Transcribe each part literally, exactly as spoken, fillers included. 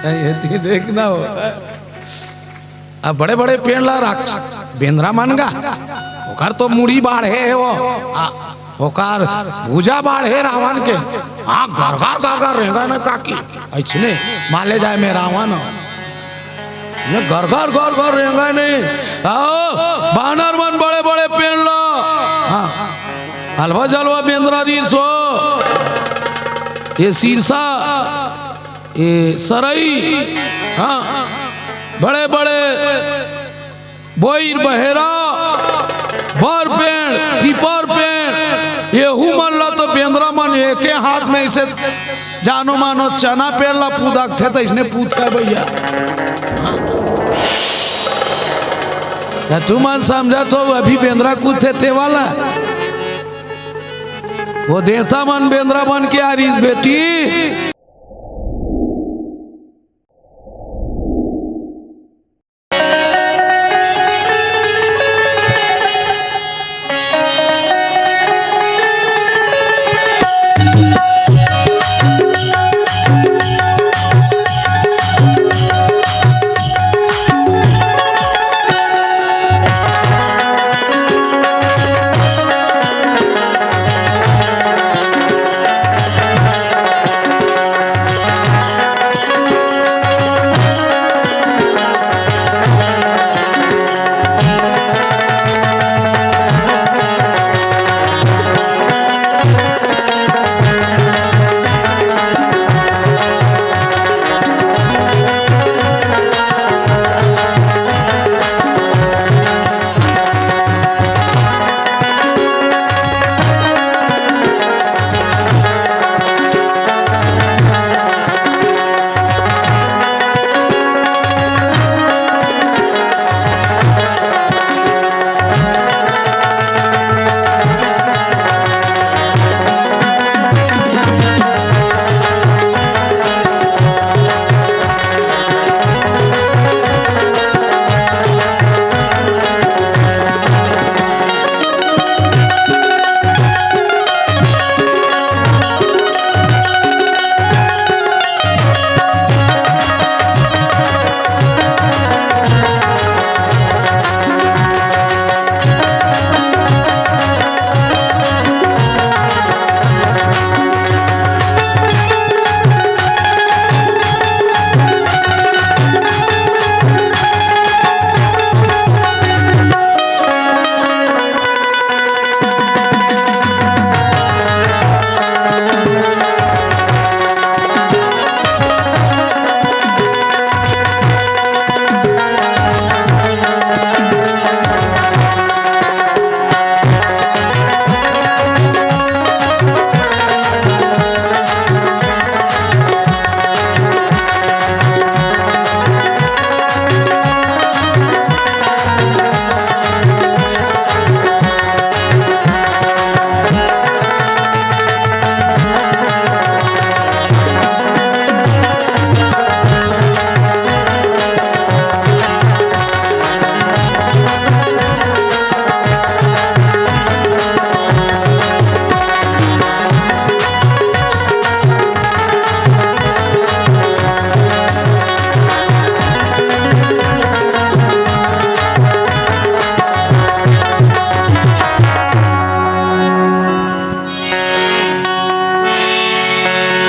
ये ती देखना हो। अब बड़े-बड़े पेड़ ला राख-, बेंदरा मन गा, ओकर तो मुड़ी बाढ़े हे वो, आ, ओकर भुजा बाढ़े रावण के। हाँ, घर घर घर घर रेंगा न काकी, अइसने माले जाए में रावण। ये घर घर घर घर रेंगा नहीं। आओ, बानर मन बड़े-बड़े पेड़ ला। हाँ, अलवा जलवा बेंदरा रीस हो। ये शीर्षा, ये सरई, हाँ, बड़े-बड़े बोइर बहेरा, बर पेड़, पीपर पेड़, एहू मन ला तो बेंदरा मन एके हाथ में अइसे जानो मानो चना पेड़ ला पूदकथे, त इसने पूदका भैया। त तुमन समझत हो, अभी बेंदरा कूदथे ते वाला। वो देवता मन बेंदरा बन के आ रहीस बेटी।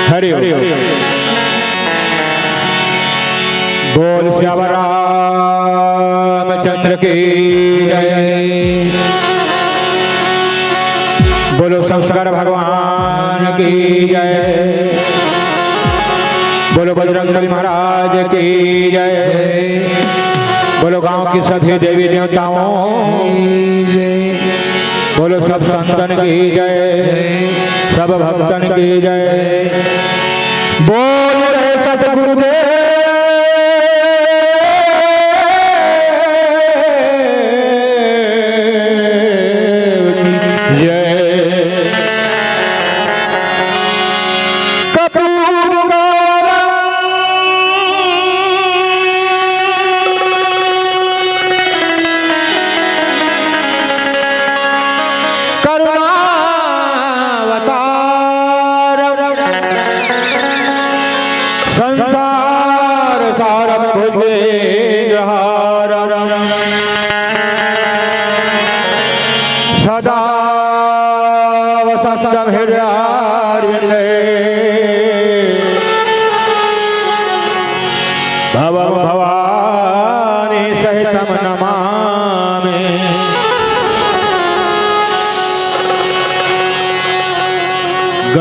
हरि ओम। बोल सियावर रामचंद्र की जय। बोलो शंकर भगवान की जय। बोलो बजरंग बली महाराज की जय। बोलो गांव की सभी देवी देवताओं की जय। बोलो सब संतन की जय, सब भक्तन की जय। बोल रे सतगुरुदेव की जय। कपूर गौरम करुणावतारम।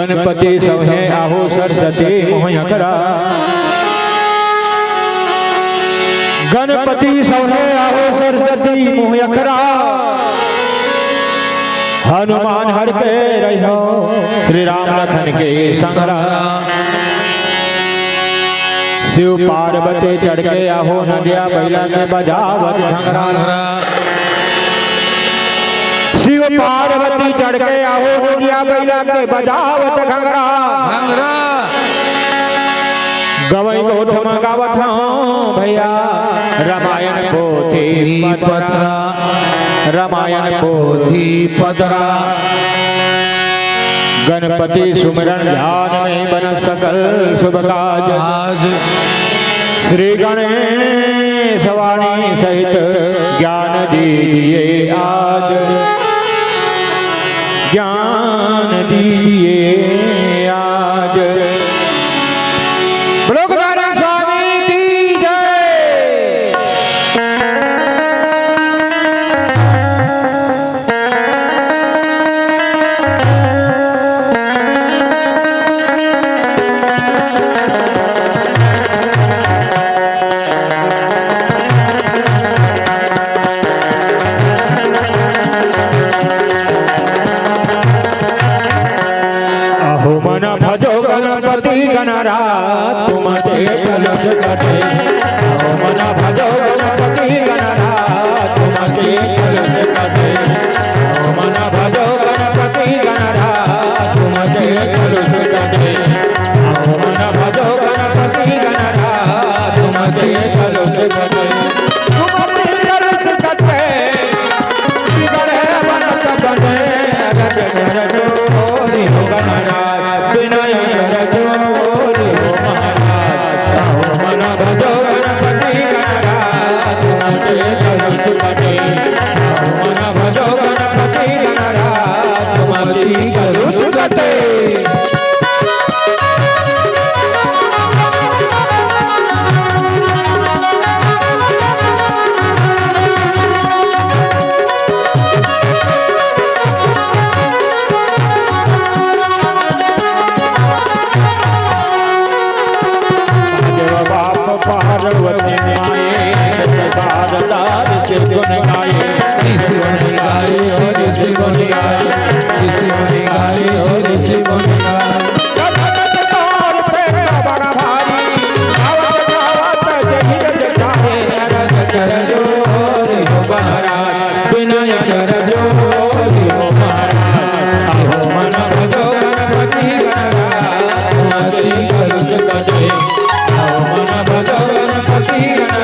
गणपति सौंहे आहो सरस्वती मुँह अखरा। गणपति सौंहे आहो सरस्वती मुँह अखरा। हनुमान हर पे रहो श्री राम लखन के संगरा। शिव पार्वती चढ़ के आहो नदिया बैला के बजावत घंघरा। शिव पार्वती चढ़ के आहो नदिया बैला के बजावत घंघरा। घंघरा। गवई गोठ म गावत हूँ भैया रामायण पोथी पतरा। रामायण पोथी पतरा। गणपति सुमिरन ध्यान में बनत सकल शुभ काज। आज श्री गणेश वाणी सहित ज्ञान दीजिए आज। ज्ञान दीजिए आज। बोलो गजानन स्वामी की जय। अहो मन भजो गणपति गणराज तुम ते कलश कटे। अहो मन भजो गणपति गणराज तुम ते कलश कटे। अहो मन भजो गणपति गणराज तुम ते कलश कटे। अहो मन भजो गणपति गणराज तुम ते कलश कटे। तुम ते कलश कटे। बिगड़े बनत बने, अगत कर जोड़ी हो गणराज, विनय कर जोड़ी हो महाराज। अहो मन भजो गणपति गणराज, तुम ते कलश कटे। अहो मन भजो गणपति गणराज, तुम ते कलश कटे। बाप पार्वती माए, शारदा के गुण गाए। ऋषि मुनि गाए, ओ ऋषि मुनि गाए, ऋषि मुनि गाए, ओ ऋषि मुनि गाए। कर जोड़ी हो महाराज, विनय कर जोड़ी हो महाराज। अहो मन भजो गणपति गणराज, तुम ते कलश कटे। अहो मन भजो गणपति गणराज,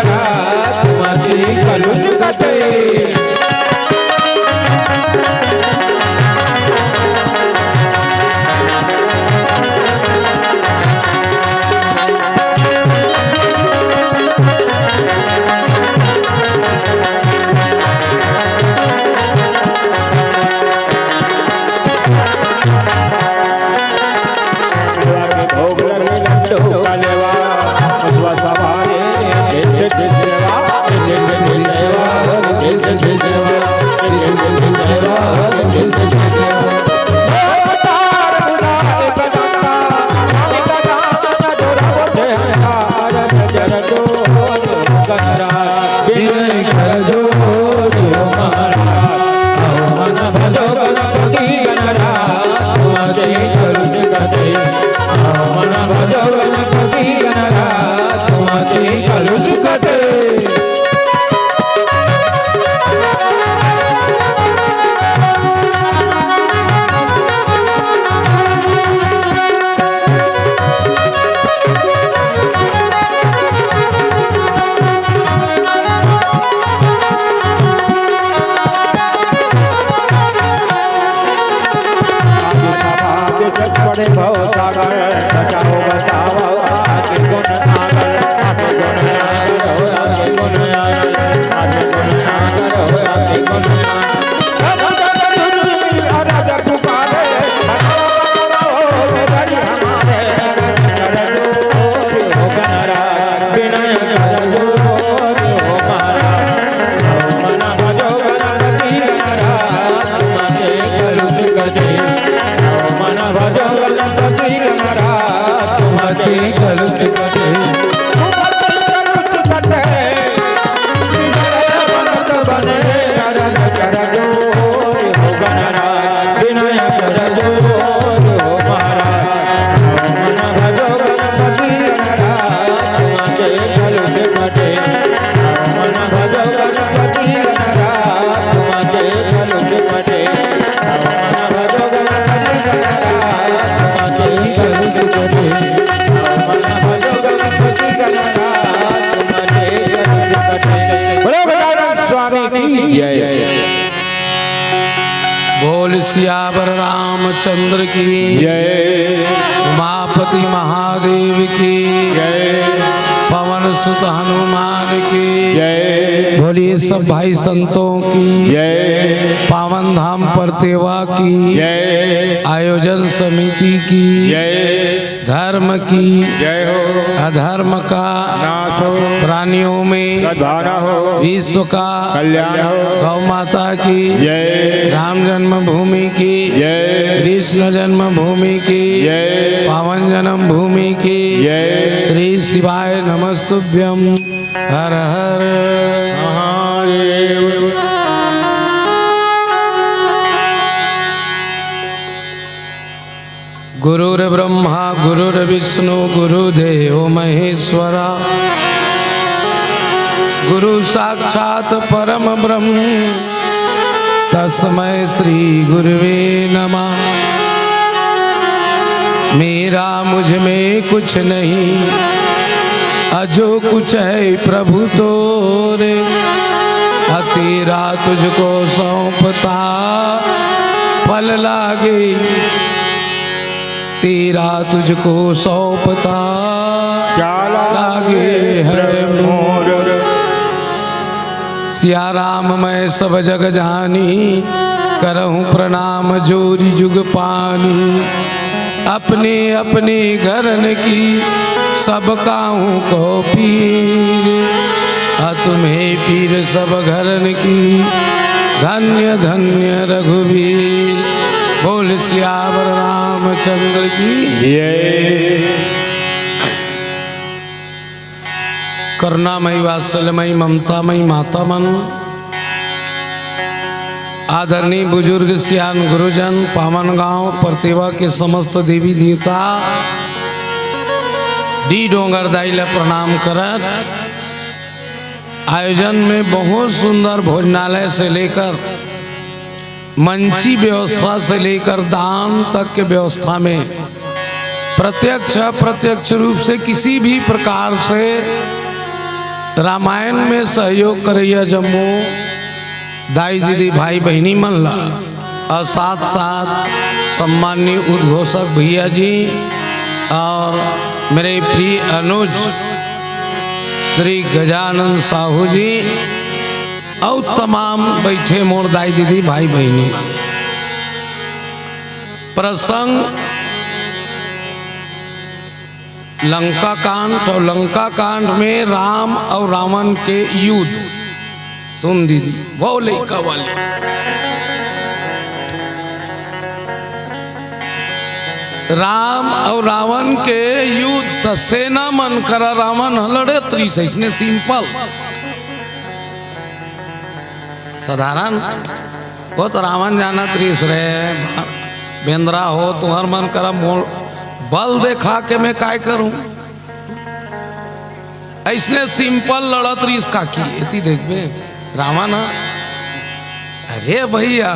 सियावर रामचंद्र की जय। उमापति महादेव की जय। पवन सुत हनुमान की जय। बोलिए सब भाई संतों की जय। पावन धाम परतेवा की जय। आयोजन समिति की जय। धर्म की जय हो। अधर्म का नाश हो। प्राणियों में सद्भावना हो। विश्व का कल्याण हो। गौ माता की जय। राम जन्मभूमि की जय। कृष्ण जन्मभूमि की जय। पावन जन्मभूमि की जय। श्री शिवाय नमस्तुभ्यम। हर हर महादेव। गुरुर्ब्रह्मा गुरुर्विष्णु गुरुदेव महेश्वरा। गुरु साक्षात परम ब्रह्म तस्मै श्री गुरुवे नमः। मेरा मुझ में कुछ नहीं, अजो कुछ है प्रभु तोरे। अ तेरा तुझको सौंपता फल लागे, तेरा तुझको सौंपता क्या लागे है मोर। सिया राम मैं सब जग जानी, करहूँ प्रणाम जोरी जुग पानी। अपने अपने घरन की सब काहू को पीर, अ तुम्हें पीर सब घरन की। धन्य धन्य रघुवीर। बोल सियावर रामचंद्र की। ये करुणामयी, वात्सल्यमयी, ममतामयी माता मन, आदरणीय बुजुर्ग, सियान गुरुजन, पावन गांव परतेवा के समस्त देवी देवता, डी डोंगर दाई ला प्रणाम करत, आयोजन में बहुत सुंदर भोजनालय से लेकर मंची व्यवस्था से लेकर दान तक के व्यवस्था में प्रत्यक्ष अप्रत्यक्ष रूप से किसी भी प्रकार से रामायण में सहयोग करैया जम्मो दाई दीदी भाई बहिनी मन ला और साथ साथ सम्माननीय उद्घोषक भैया जी और मेरे प्रिय अनुज श्री गजानंद साहू जी अउ तमाम बइठे मोर दाई दीदी भाई बहिनी। प्रसंग लंका कांड, अउ लंका कांड में राम अउ रावण के युद्ध। सुन दीदी, वो लइका वाली। राम अउ रावण के युद्ध, त सेना मन करा रावण ह लड़त रहिस, अइसने simple। साधारण। वो तो रावण जानत रहिस रे, बेंदरा हो, तुंहर मन करा मोर बल देखा के मैं काय करूं? अइसने simple लड़त रहिस काकी, एती देखबे, रावण ह। अरे भैया,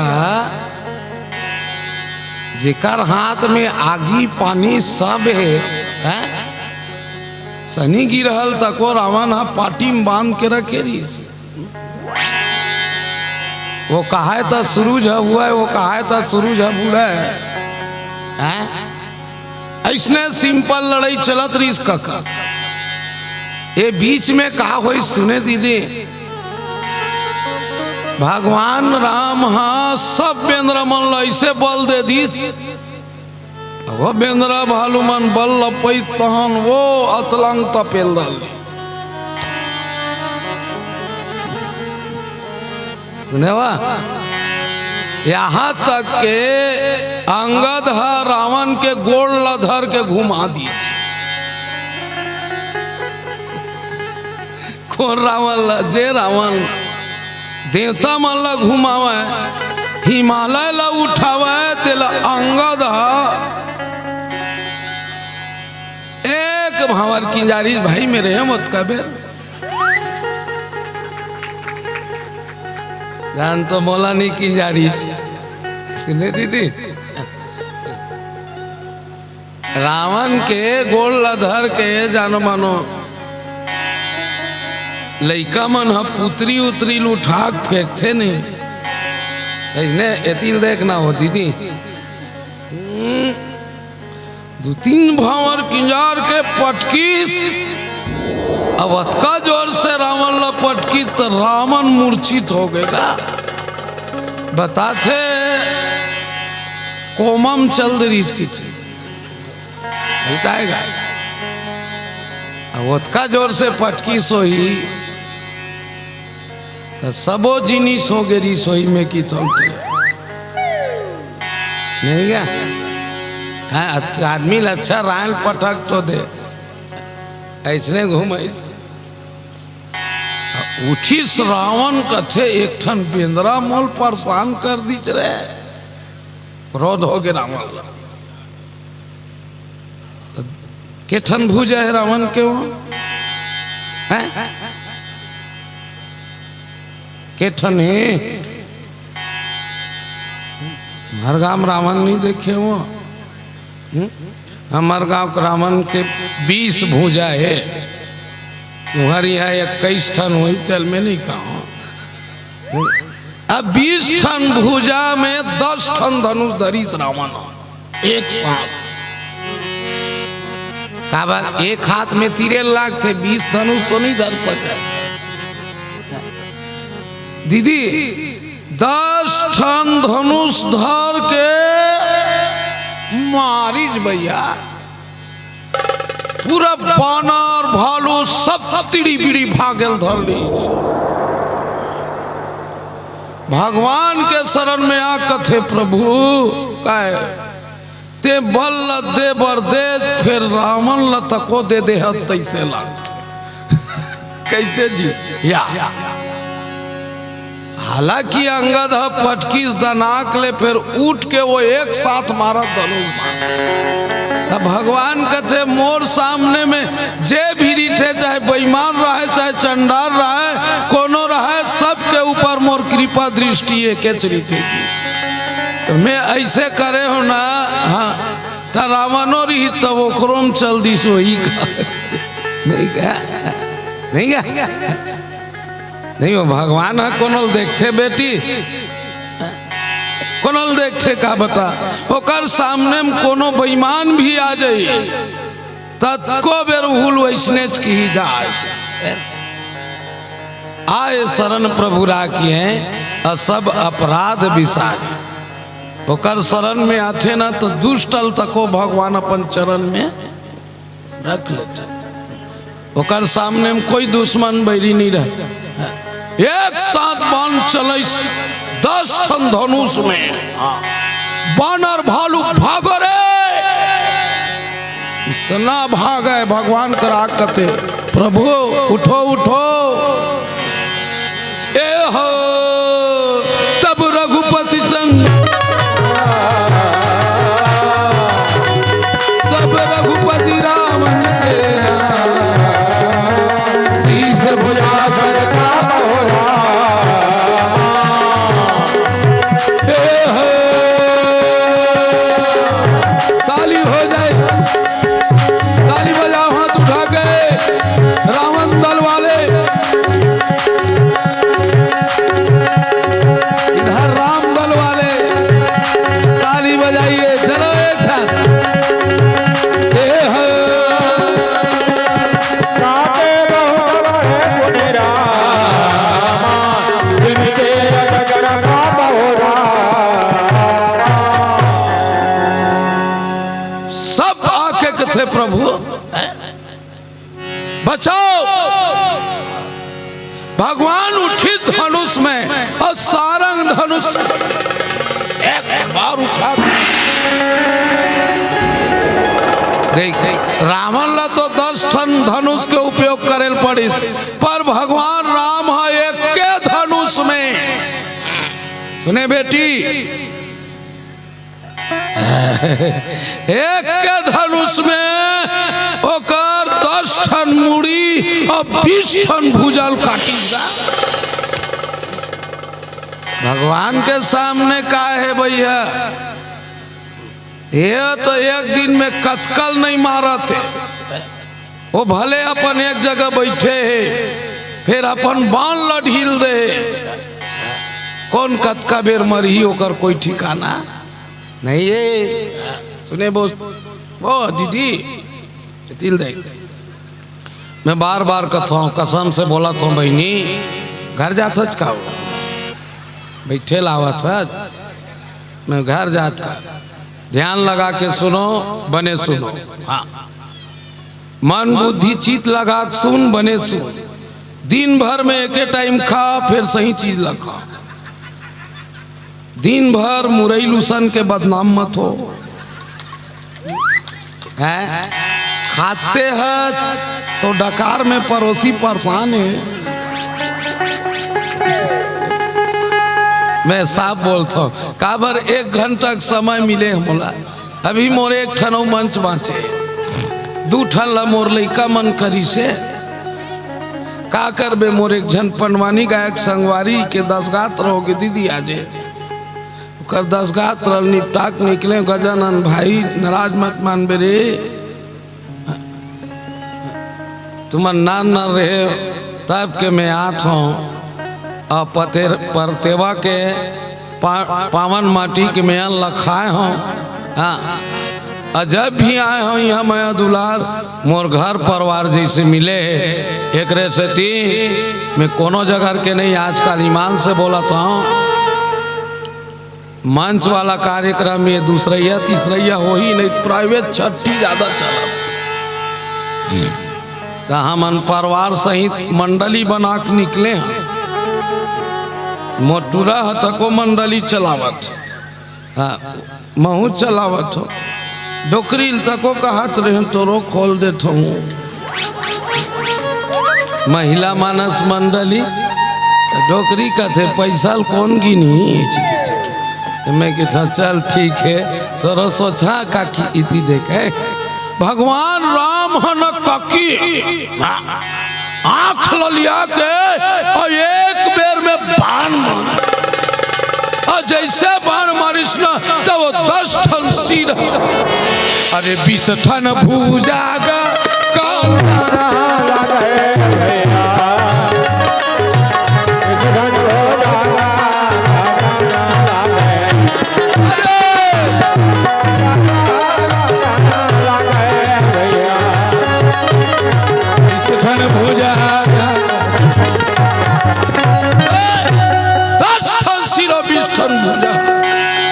जेकर हाथ में आगी पानी सब हे, हैं? सनी गिरहल तको रावण ह पाटी में बांध के रखे रहिस। वो कहाय त सुरुज ह उगय, वो कहाय त सुरुज ह बुड़य। हैं? अइसने simple लड़ई चलत रहिस कका। ए बीच में का होइस सुने दीदी, भगवान राम ह सब बेंदरा मन ल अइसे बल दे दीस, वो बेंदरा भालू मन बल ल पइत तहन वो अतलंग तपेल डाली। सुने वा? यहाँ तक के अंगद ह रावण के गोड़ ल धर के घुमा दीस। कोन रावण ल? जे रावण देवता मन ल घुमावय, हिमालय ल उठावय, तेला अंगद ह एक भांवर किंजारिस भाई मेरे हे मोतका बेर। जान तो मोला नहीं किंजारिस। सुने दीदी? रावण के गोड़ ल धर के जानो मानो लइका मन ह पुतरी उतरी ल उठा के फेंकथे नहीं। इसने एतिल देखना हो दीदी। हम्म, दू तीन भांवर किंजार के पटकीस, अब अतका जोर से रावण ला पटकीस त रावण मूर्छित हो गए का। बताथे कोमम चल दे रीछ की थी। बताएगा। अब ओतका जोर से पटकीस होही, त सबो जिनिस हो गे रसोई में कि तुम नहीं क्या? हाँ, आदमी ला अच्छा रायल पटक तो दे, ऐसने घूम ऐसे। उठिस रावण कथे, "एक ठन बेंदरा मोल परेशान कर दीच रे।" क्रोध हो गे रावण ला। के ठन भुजा हे रावण के वो? हैं? के ठन हे? हर गांव रावण नहीं देखे वो? हम्म? हमर गांव के रावण के बीस भुजा हे, तुम्हारी यहाँ इक्कीस ठन होही, तेल में नहीं कहा। हम्म? अब बीस ठन भुजा में दस ठन धनुष धरिस रावण एक साथ। काबर एक हाथ में तीरे लागथे, बीस धनुष तो नहीं धर सके। दीदी, दस ठन धनुष धर के मारिस भैया, पूरा बानर भालू सब तिड़ी बिड़ी भागेल धर लीस। भगवान के शरण में आ कथे, "प्रभु, काय ते बल ल दे बर दे, फेर रावण ल तको दे दे हत, तैसे लागथे।" कैसे जी? या। हालांकि अंगद ह पटकीस दनाक ले, फेर उठ के वो एक साथ मारा धनुष बाण। तब भगवान कथे, "मोर सामने में जे भी रिथे, चाहे बेईमान रहे, चाहे चंडाल रहे, कोनो रहे, सबके ऊपर मोर कृपा दृष्टि एकेच रिथे।" तो मैं ऐसे करे हो ना, हाँ, त रावणो रही तब ओकरो में चल दिस वही का। नहीं क्या? नहीं क्या? नहीं, वो भगवान ह कोनो ल देखथे बेटी, कोनो ल देखथे का बता, ओकर सामने में कोनो बेईमान भी आ जाई, ततको बेर उहू ल वैसनेच किही जाए। आए शरण प्रभु राखिए, अ सब अपराध बिसारे। ओकर शरण में आथे ना, तो दुष्ट ल तको भगवान अपन चरण में रख लेथे। ओकर सामने में कोई दुश्मन बैरी नहीं रहे। एक साथ बाण चलैस, दस ठन धनुष में। बानर भालू भागो रे, इतना भागे, भगवान करा कथे, "प्रभु, उठो, उठो।" ए हो, तब रघुपति संग, तब रघुपति रावण के शीश भुजा सरका हो रामा। ए हो, ताली हो जाए, ताली बजाओ, हाथ उठा के। रावण दल वाले, इधर राम दल वाले, ताली बजाइए, चलो एक साथ। ए हो। साथे बहुत बड़े मुनि रामा, जिनके अजगर का बहुरा। सब आके कथे, "प्रभु, बचाओ।" भगवान उठित धनुष में और सारंग धनुष एक बार उठा। देख, रावण ला तो दस ठन धनुष के उपयोग करे ल पड़िस, पर भगवान राम ह एक के धनुष में। सुने बेटी, एक के धनुष में ओकर दस ठन मुड़ी और बीस ठन भुजा ल काटिस। भगवान के सामने का हे भैया? ये तो एक दिन में कतका ल नहीं मारत हे। वो भले अपन एक जगह बैठे हे, फेर अपन बाण ल ढील दे हे। कौन कतका बेर मरही, ओकर कोई ठिकाना नहीं है। सुने बोस, ओ दीदी, तिल दे। मैं बार-बार कथौं, कसम से बोलत हौं बहिनी, घर जात हच का हो? बइठे ल आवत हच, मैं घर जात का। ध्यान लगा के सुनो, बने सुनो। हाँ, मन बुद्धि चित लगा के सुन, बने सुन। दिन भर में एके टाइम खा, फेर सही चीज ला खा। दिन भर मुरई लूसन के बदनाम मत हो। हैं? खाते हच तो डकार में परोसी परेशान हे। मैं साफ बोलत हौं, काबर एक घंटा के समय मिले हे मोला। अभी मोर एक ठन अउ मंच बांचे, दू ठन ला मोर लइका मन करिसे। का करबे, मोर एक झन पंडवानी गायक संगवारी के दसगात रहोगे दीदी आजे, ओकर दसगात रल निपटा के निकले। गजानन भाई, नाराज मत मानबे रे, तुमन नान नान रहे तब के मैं आत हौं, अउ पतेर-, परतेवा के पा-, पावन माटी के मेंहा ल खाए हौं। हाँ, अउ जब भी आए हौं इहाँ मया दुलार मोर घर परिवार जइसे मिले हे, एकरे सेती मैं कोनो जगह के नहीं, आजकल ईमान से बोलत हौं। मंच वाला कार्यक्रम ये दूसरइया, तीसरइया होही नहीं, private छट्ठी ज्यादा चलत। त हमन परिवार सहित मंडली बना के निकले हन। मोर टूरा ह तको मंडली चलावत। हाँ, महूँ चलावत हौं। डोकरी ल तको कहत रहेंव, तोरो खोल देत हौं। महिला मानस मंडली, डोकरी कथे, "पैसा ल कोन गिनही?" त मैं कथौं, "चल ठीक हे, तोरो सोचा काकी इति देखे।" भगवान राम ह न काकी, आंख ललिया के अउ एक बेर में बाण मार, अउ जइसे बाण मारिस न, त ओ दस ठन सिर, अरे, बीस ठन भुजा गा, का ठन भुजा, दस ठन सिर अउ बीस ठन भुजा,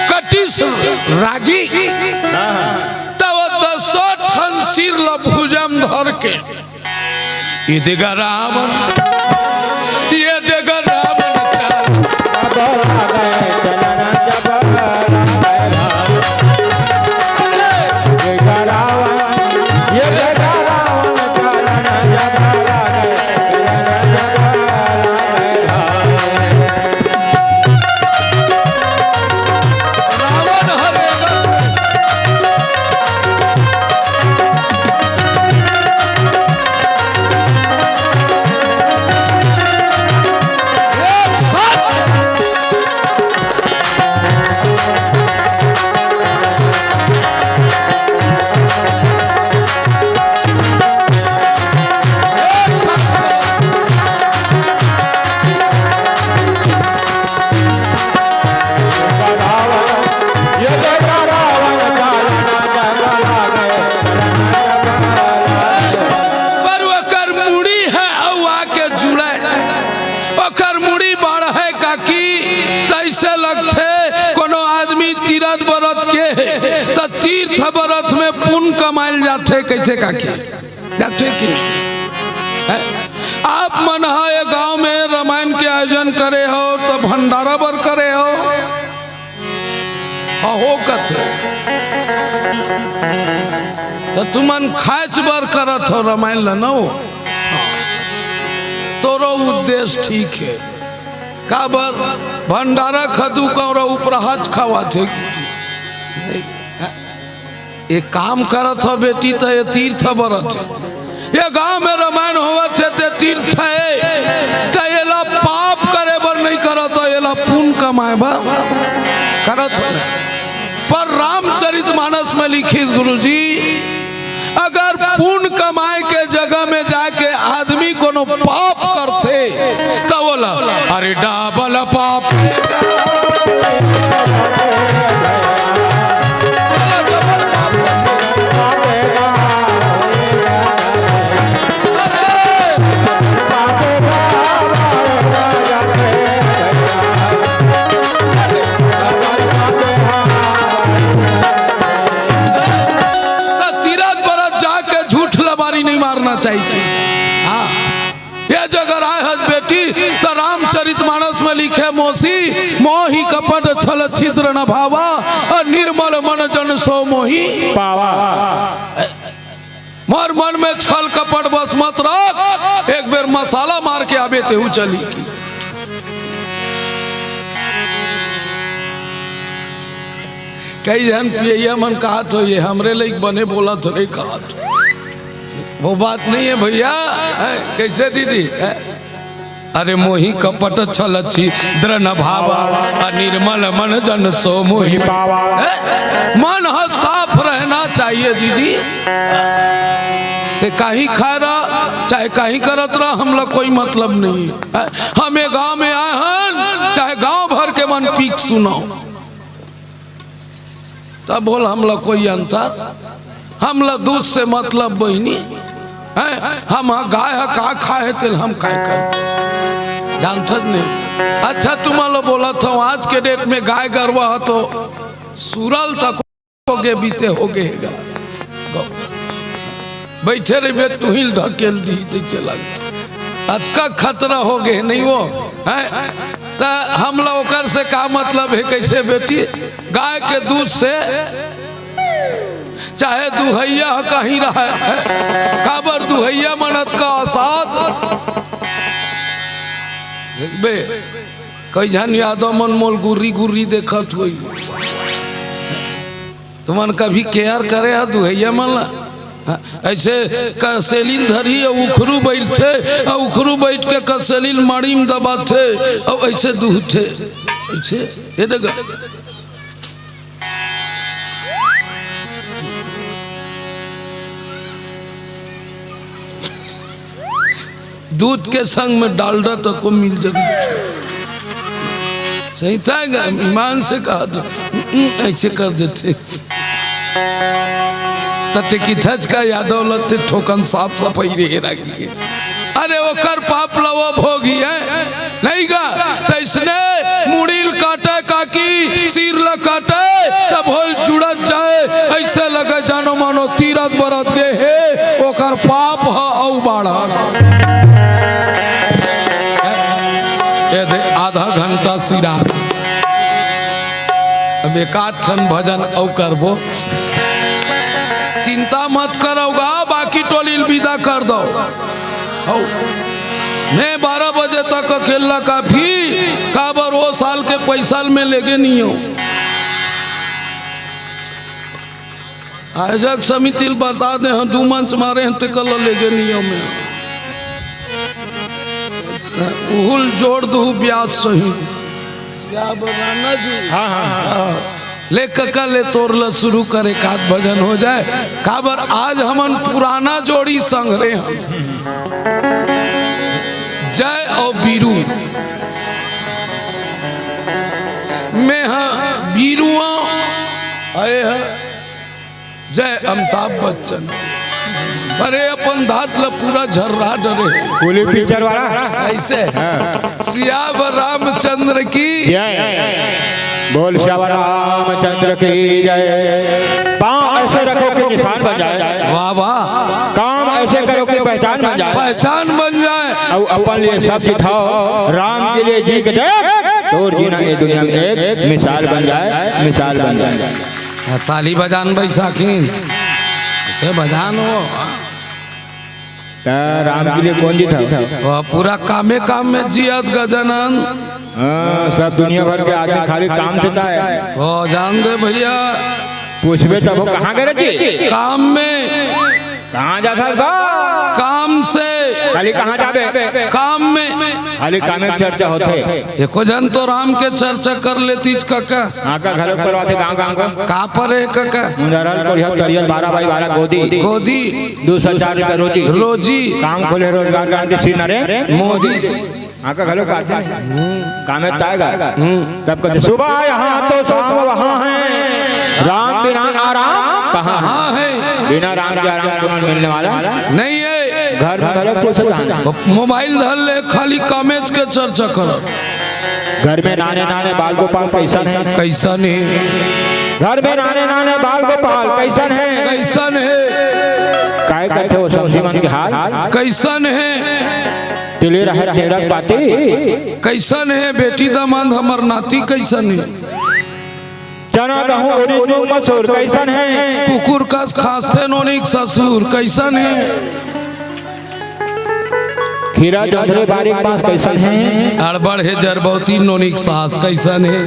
कटिस रागी, तब दसो ठन सिर ल भुजा म धर के, ये देगा रावण, ये देगा रावण का। पर ओकर मुड़ी हे अउ आके जुड़े, ओकर मुड़ी बाढ़े काकी, तइसे लगथे कोनो आदमी तीरथ बरत के हे, त तीर्थ बरत में पुण्य कमाइल जाथे। कइसे काकी? जाथे कि नहीं? हैं? आप मन ह ए गांव में रामायण के आयोजन करे हव, त भंडारा बर करे हव? अहो कथे। त तुमन खाएच बर करत हव रामायण ल न हो? तोरो उद्देश्य ठीक हे। काबर? भंडारा खदू कौरा उपराहच खावाथे। नहीं। ये काम करत हो बेटी, त ये तीर्थ बरत हे। ये गांव में रामायण होवत हे, ते तीर्थ हे, त येला पाप करे बर नहीं करत हो, येला पुण्य कमाए बर करत हो। पर रामचरित मानस में लिखिस गुरुजी, अगर पुण्य कमाए के जगह में जाके आदमी को पाप करथे, त ओला, अरे, डबल पाप। त तीरथ बरत जाके झूठ लबारी नहीं मारना चाहिए। हाँ, ये जगह आए हस बेटी, त रामचरित मानस में लिखे, मोसी मोहि कपट छल छिद्र न भावा, अ निर्मल मन जन सो मोहि पावा। मोर मन में छल कपट बस मत रख, एक बेर मसाला मार के आबे तेहू चली की। कई झन पियैया मन कहत हो, ये हमरे लइक बने बोलत हो, नहीं कहत हो। वो बात नहीं है भैया। हैं, कैसे दीदी? हैं? अरे मोहि कपट छल छिद्र न भावा, अनिर्मल मन जन सो मोहि पावा। हैं? मन ह साफ रहना चाहिए दीदी। ते कहीं खाए रह, चाहे कहीं करत रह, हमला कोई मतलब नहीं है। हैं? हम ये गांव में आए हन, चाहे गांव भर के मन पीक सुनाओ। तब बोल, हमला कोई अंतर? हमला दूध से मतलब बहिनी, हैं? हम ह गाय ह का खाए, तेल हम काय कर जानथत नहीं। अच्छा, तुम्हारा बोलत हूँ, आज के डेट में गाय गरवा ह तो सुरल तक हो गए, बीते हो गए हे गा। गौ। बैठे रहिबे, तुही ल ढकेल दी, तइसे लग। अतका खतरा हो गए, नहीं वो? हैं? त हमला ओकर से का मतलब है, कैसे बेटी? गाय के दूध से, चाहे दुहैया ह कहीं रहे, काबर दुहैया मन अतका असाध। बे, कई झन यादव मन मोल गुर्री गुर्री देखत होई। तुमन कभी केयर करे हा दुहैया मन ला? हाँ, ऐसे कसेलिन धरी अउ उखरू बैठथे, अउ उखरू बैठ के कसेलिन माड़ी में दबाथे, अउ ऐसे दूहथे, ऐसे, ये देखा। दूध के संग में डालडा तको मिल जाए। सही था, ईमान से कहा तो, हम्म, ऐसे कर देथे। तते किथच का यादव लते ठोकन साफ सफाई रहे राखी। अरे ओकर पाप ला वो भोगी है, नहीं गा? त इसने मुड़ी ल काटे काकी, सिर ल काटे, तब होल जुड़त जाए, ऐसे लगे जानो मानो तीरथ बरत गे हे, ओकर पाप ह अउ बाढ़ा। ये दे आधा घंटा सिरा, अब एकाध ठन भजन अउ करबो। चिंता मत करव गा, बाकी टोली ल विदा कर दव। हौ। मैं बारह बजे तक अकेला काफी, काबर वो साल के पैसा ल मैं लेगे नहीं हूँ। आयोजक समिति ल बता दे, हाँ, दू मंच मारे हैं, तेकर ल लेगे नहीं हूँ मैं। उहुल जोड़ दू ब्यास सही। सियावर राम जी। हाँ, हाँ, हाँ। हाँ। ले कका ले तोर ल शुरू करे, एकाध भजन हो जाए। काबर आज हमन पुराना जोड़ी संघरे हन। जय अउ बीरू। मैं ह बीरू अउ ए ह जय अमिताभ बच्चन। अरे अपन दांत ल पूरा झर्रा डरे। कूली पिक्चर वाला। ऐसे। हाँ। सियावर रामचंद्र की। जय। बोल सियावर रामचंद्र की जय। पाँव ऐसे रखो कि निशान बन जाए। वाह, वाह। काम ऐसे करो कि पहचान बन जाए। पहचान बन जाए। अउ अपन लिए सब सिखाओ, राम के लिए जी के देख, तोर जीना ये दुनिया में एक मिसाल बन जाए, मिसाल बन जाए। हाँ, ताली बजान बैसाखिन। अच्छे बजान हो। त राम के लिए कौन जी था? वो पूरा कामे काम में जियत गजानन। हाँ, सब दुनिया भर के आदमी खाली काम देता है। वो जान दे भैया। पूछबे तब वो कहाँ गए जी? काम में। कहाँ जात हस गा? काम से। खाली कहाँ जाबे? काम में। खाली कामे के चर्चा होथे। एको झन तो राम के चर्चा कर लेतीच कका। आका घलो करवाथे गाँव गाँव को। का पर हे कका? मुंजारल कोरिया तरियल बारह बाई बारह गोदी। गोदी। दू सौ चार रुपया रोजी। रोजी। काम खोले रोजगार गारंटी श्री नरेंद्र मोदी। आका घलो करथे। कामे ताय गा। हम्म। तब कहथे, "सुबह यहाँ तो शाम वहाँ है, राम बिना आराम कहाँ है?" कहाँ है? बिना राम के आराम कोनो मिलने वाला नहीं है। घर में घलो कुछ नहीं। मोबाइल धर ले, खाली कामेच के चर्चा कर। घर में नाने नाने बाल गोपाल कैसन हे? कैसन हे? घर में नाने नाने बाल गोपाल कैसन हे? कैसन हे? काय करथे वो समधी मन के हाल? कैसन हे? तिली राहेर केरक पाती। कैसन हे बेटी दामाद हमर नाती कैसन हे? चना गहूं उड़ीद मूंग मसूर कैसन हे? कुकुर कस खांसथे नोनिक ससुर कैसन हे? खीरा जोंधरी बारीक बांस कैसन हे? अड़बड़ हे जरबौती नोनिक सास कैसन हे?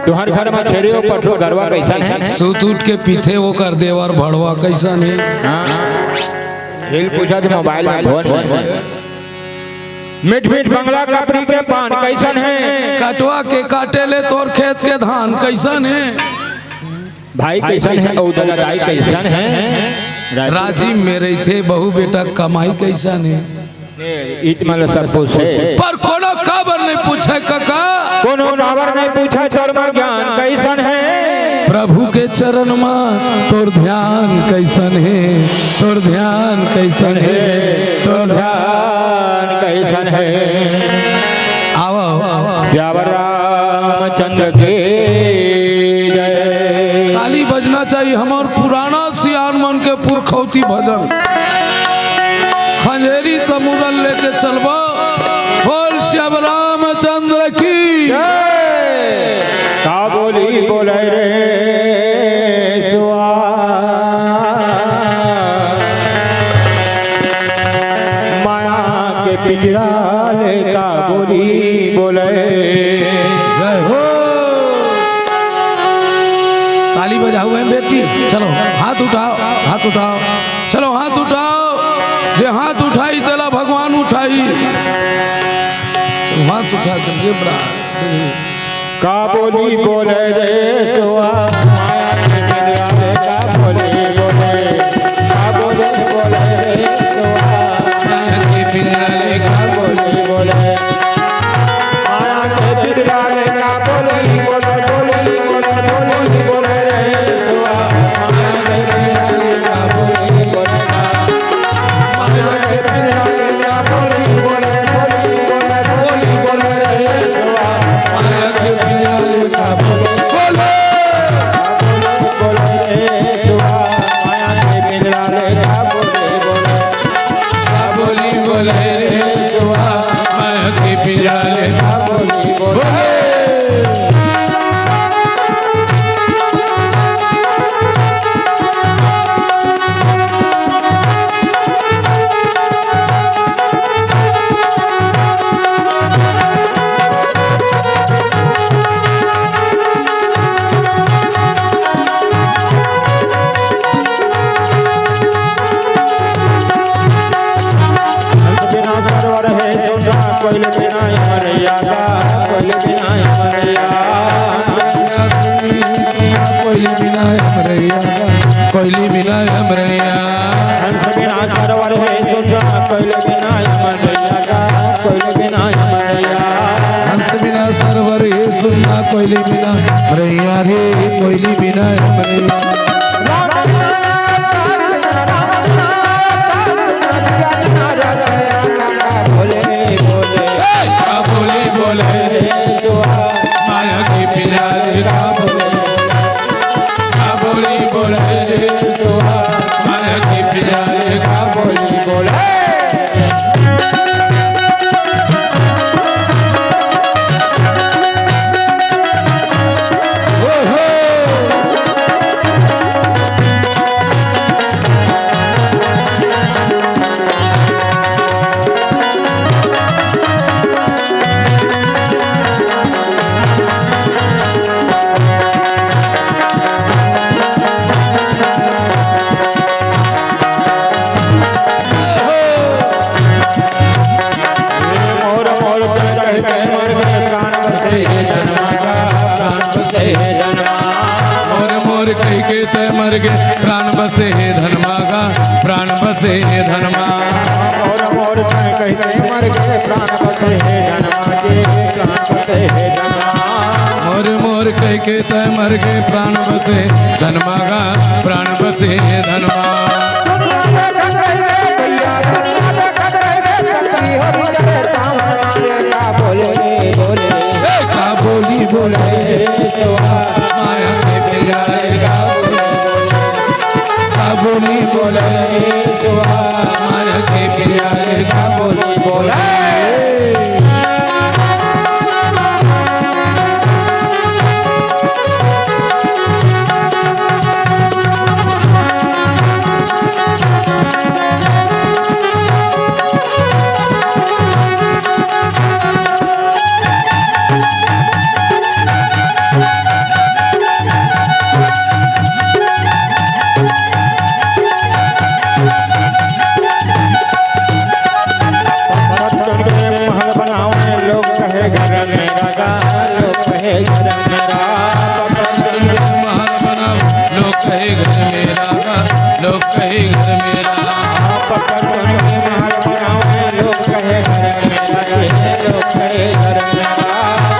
तुहर घर म छेरी अउ पठरू गरवा कैसन हे? सुत उठ के पीथे ओकर देवर भड़वा कैसन हे? हाँ। हिल पूछत मोबाइल में भोन भोन। मीठ मीठ बंगला कपरी के पान कैसन हे? कटवा के काटे ले तोर खेत के धान कैसन हे? भाई कैसन हे? अउ ददा दाई कैसन हे? राजी में रहिथे बहू बेटा कमाई कैसन हे? इत मन ल सब पूछे। पर कोनो काबर नहीं पूछे कका। कोनो काबर नहीं पूछे तोर म ज्ञान कैसन हे? प्रभु के चरण म तोर ध्यान कैसन हे? तोर ध्यान कैसन हे? तोर ध्यान कैसन हे? आवो। सियावर रामचंद्र की जय। ताली बजना चाहिए हमर पुराना सियान मन के पुरखौती भजन। खंजेरी त मुरल लेके चलबो। बोल श्याम रामचंद्र की। जय। का बोली बोले रे सुआ। माया के पिंजरा ले का बोली बोले। जय हो। ताली बजाओ बहन बेटी, चलो हाथ उठाओ, हाथ उठाओ, चलो हाथ उठाओ। जे हाथ उठाई तेला भगवान उठाई। चलो, हाथ उठा कर रे बड़ा। का बोली बोले रे सुआ, माया के पिंजरा ले का बोली बोले, का बोली बोले रे सुआ, माया के पिंजरा ले का बोली बोले, माया के पिंजरा ले का बोली बोले, बोली बोले, बोली बोले रे सुआ, माया के पिंजरा ले का बोली बोले। अंत बिना सरवर हे सुनना, कोइल बिना अमरैया का, कोइल बिना अमरैया। कोइल बिना अमरैया, कोइल बिना अमरैया। हंस बिना सरवर हे सुनना, कोइल बिना अमरैया का, कोइल बिना अमरैया। हंस बिना सरवर हे सुनना, कोइल बिना अमरैया रे, कोइल बिना अमरैया। बोले, बोले। ए, का बोली बोले रे सुआ, माया के पिंजरा ले का बोली। का बोली बोले रे सुआ, माया के पिंजरा ले का बोली बोले। कहिके तैं मरगे प्राण बसे हे धन मा गा, प्राण बसे हे धन मा। मोर मोर तैं कहिके मरगे प्राण बसे हे धन मा गे, प्राण बसे हे धन मा। मोर मोर कहिके तैं मरगे प्राण बसे धन मा गा, प्राण बसे धन मा। दुनिया देखत रहिबे भैया, दुनिया देखत रहिबे, कतरी होरी रे तावना रे का बोले बोले। ए, का बोली बोले रे सुआ, माया के पिया रे का बोले बोले। का बोली बोले रे सुआ, माया के पिया रे का बोली बोले। पत्थर के महल बनावे, लोग कहे घर मेरा गा, लोग कहे घर मेरा। पत्थर के महल बनावे, लोग कहे घर मेरा गा, लोग कहे घर मेरा। पत्थर के महल बनावे, लोग कहे घर मेरा गा, लोग कहे घर मेरा।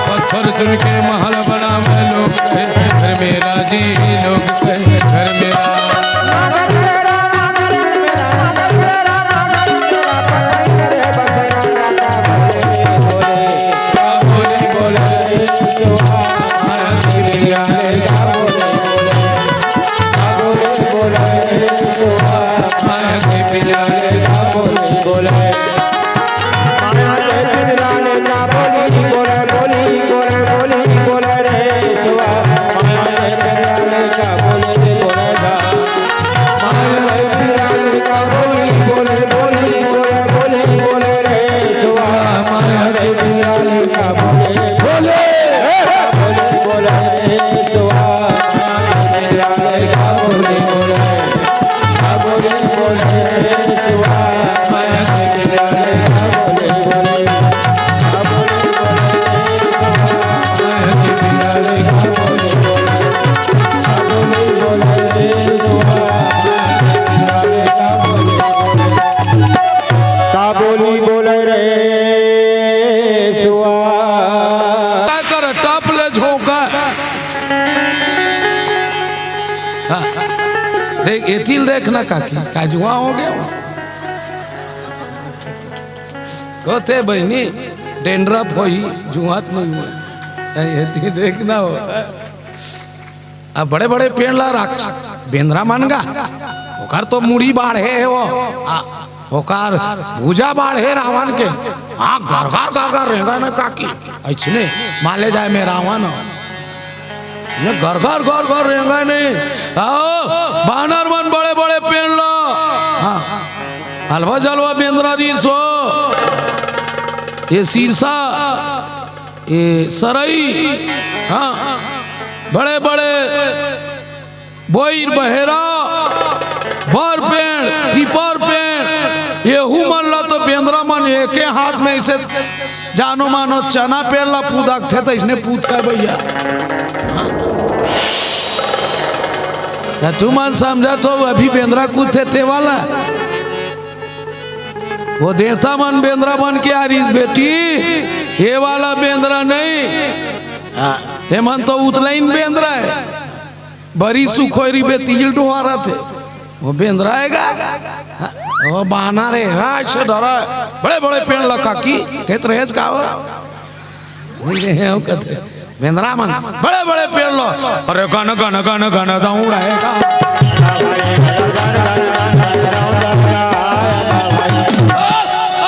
पत्थर चुन के महल बनावे, लोग कहे घर मेरा जी, लोग कहे घर मेरा। का बोली बोले रे सुआ। का कर टप ले झोंका। हाँ। देख, एतिल देख ना काकी, काजुआ हो गया। कहते बहिनी, डेंड्रफ होई, जुआत नहीं हुआ। एतिल देख ना हो। अब बड़े-बड़े पेड़ ला राख-, बेंदरा मन गा, ओकर तो मुड़ी बाढ़े हे वो, आ, ओकर भुजा बाढ़े रावण के, हाँ, गरगर गरगर रेंगे न काकी, अइसने माले जाए में रावण, ये गरगर गरगर रेंगे नहीं, आओ, बानर मन बड़े-बड़े पेड़ ला, हाँ, अलवा जलवा बेंदरा रिहिस वो, ये शीर्षा, ए सरई, हाँ, बड़े-बड़े बोइर बहेरा, बर पेड़, पीपर पेड़, एहू मन ला तो बेंदरा मन एके हाथ में अइसे जानो मानो चना पेड़ ला पूदकथे, त अइसने पूदथे भैया। त तुमन समझत हो, अभी बेंदरा कूदथे ते वाला। वो देवता मन बेंदरा बन के आ रहिस बेटी, ये वाला बेंदरा नहीं। हाँ, ये मन तो उतलइन बेंदरा हे, बरी सुखोरी बेतिल डोहारत हे, वो बेंदरा हे गा। हाँ, वो बानर हे, हाँ, अइसे डरा, बड़े-बड़े पेड़ ला काकी, तेत रहेच का हो? नहीं, नहीं, हम कहते, बेंदरा मन, बड़े-बड़े पेड़ ला, अरे गन, गन, गन, गन दौड़ेगा।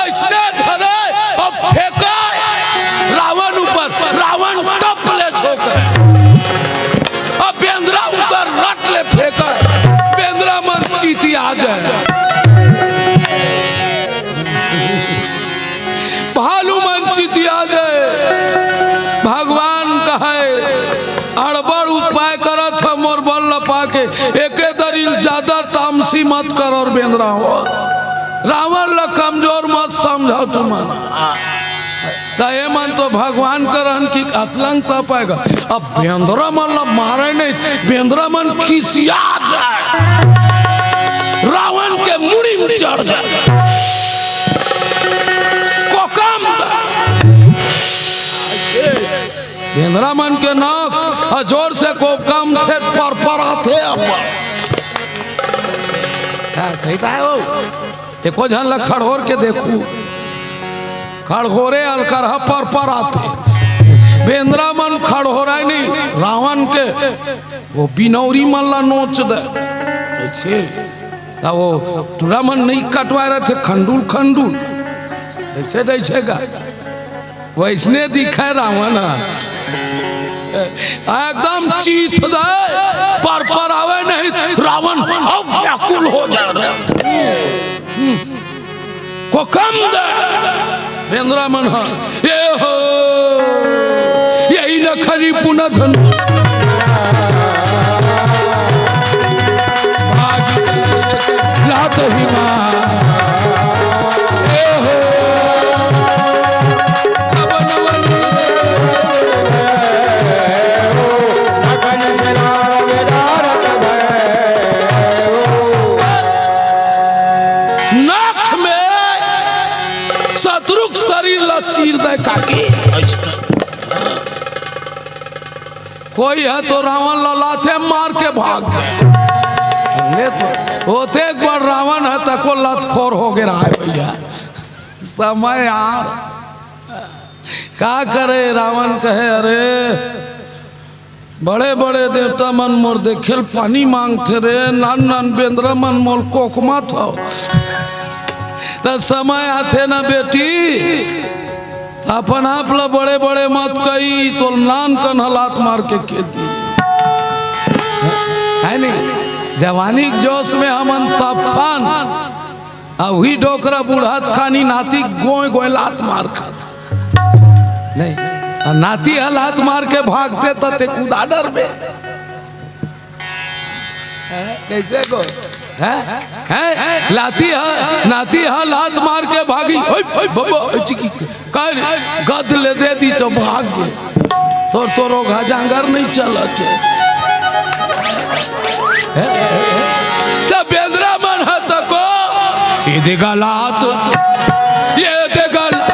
अइसने धरे, अउ फेंके, रावण ऊपर, रावण टप ले झोंके। अब बेंदरा ऊपर रट ले फेंके, बेंदरा मन चितिया जाए। भालू मन चितिया जाए। भगवान कहे, अड़बड़ उपाय करत ह मोर बल ल पाके, एके दरी ल जादा तामसी मत कर अउ बेंदरा हो। रावण ल कमजोर मत समझव तुमन। त ये मन तो भगवान करन कि अतलंग त पाएगा। अब बेंदरा मन ला मारे नहीं, बेंदरा मन खिसिया जाए, रावण के मुड़ी में चढ़ जाए। कोकम बेंदरा मन के नाक ह जोर से कोकम थे, पर पर आथे। अब हाँ, सही कहे हो। एको झन ला खड़होर के देखू, खड़होरे अलकरहा पर पर आथे। बेंदरा मन खड़होराय नहीं, रावण के वो बिनौरी मन ला नोच दे। ऐसे त वो टुरा मन नहीं कटवाए रहिथे खंडुल खंडुल। ऐसे, ऐसे का वैसने दिखे रावण ह। एकदम चीथ दे, पर पर आवे नहीं, रावण अब व्याकुल हो जा रहा। कोकम दे, बेंदरा मन ह, ये हो, यही नखरी पुनः धन। लात ही माँ। ए हो। नख में शत्रु के शरीर ला चीर दे काकी। कोई ह तो रावण ला लाथे मार के भाग गे। ले तो, ओतेक बड़ रावण ह तको लतखोर हो गे रहा है भैया। समय यार, का करे? रावण कहे, अरे, बड़े बड़े देवता मन मोर देखे ल पानी मांगथे रे, नान नान बेंदरा मन मोर कोकमत हव। त समय आथे ना बेटी, अपन आप ला बड़े बड़े मत कही, तो नान कन ह लात मार के खेद दी। है नहीं? जवानी के जोश में हमन तपथन, अउ उही डोकरा बुढ़त खानी नाती गोय गोय लात मार खात। नहीं, अउ नाती ह लात मार के भागथे त ते कुदा डरबे। हैं? कैसे को? हैं? हैं? लाती ह, नाती ह लात मार के भागी। ओय, ओय, बब्बा, ओय, चिकी, कर, गद ले दे दी तो भाग गे। तोर, तोर ओघा जांगर नहीं चलत हे। हैं? त बेंदरा मन ह तको, ये दे गा लात, ये दे गा लात।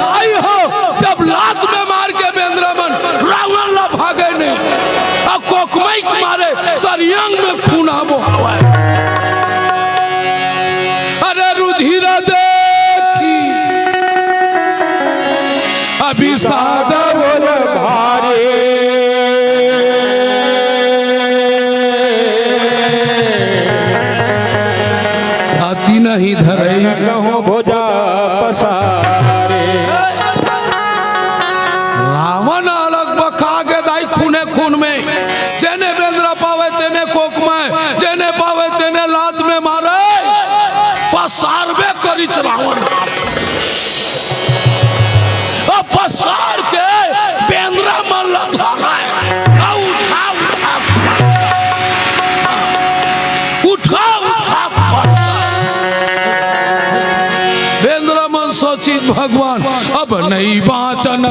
आई हो, जब लात में मार के बेंदरा मन रावण ला भागे नहीं, अउ कोकमई के मारे सरियंग में खून आबो हवय। अरे रुधिर देखी अभिषाद बोल भारी। अति नहीं धरई कहूँ भुजा पसारी। रावण अलग बका गे दाई खूने खून में, जेने बेंदरा पावे तेने कोकमय, जेने पावे तेने लात में मारे, पसारबे करिच रावण। अब पसार के बेंदरा मन ल धरे, आ उठा, उठा, उठा, उठा। बेंदरा मन सोचिस भगवान, अब नहीं बाँचन।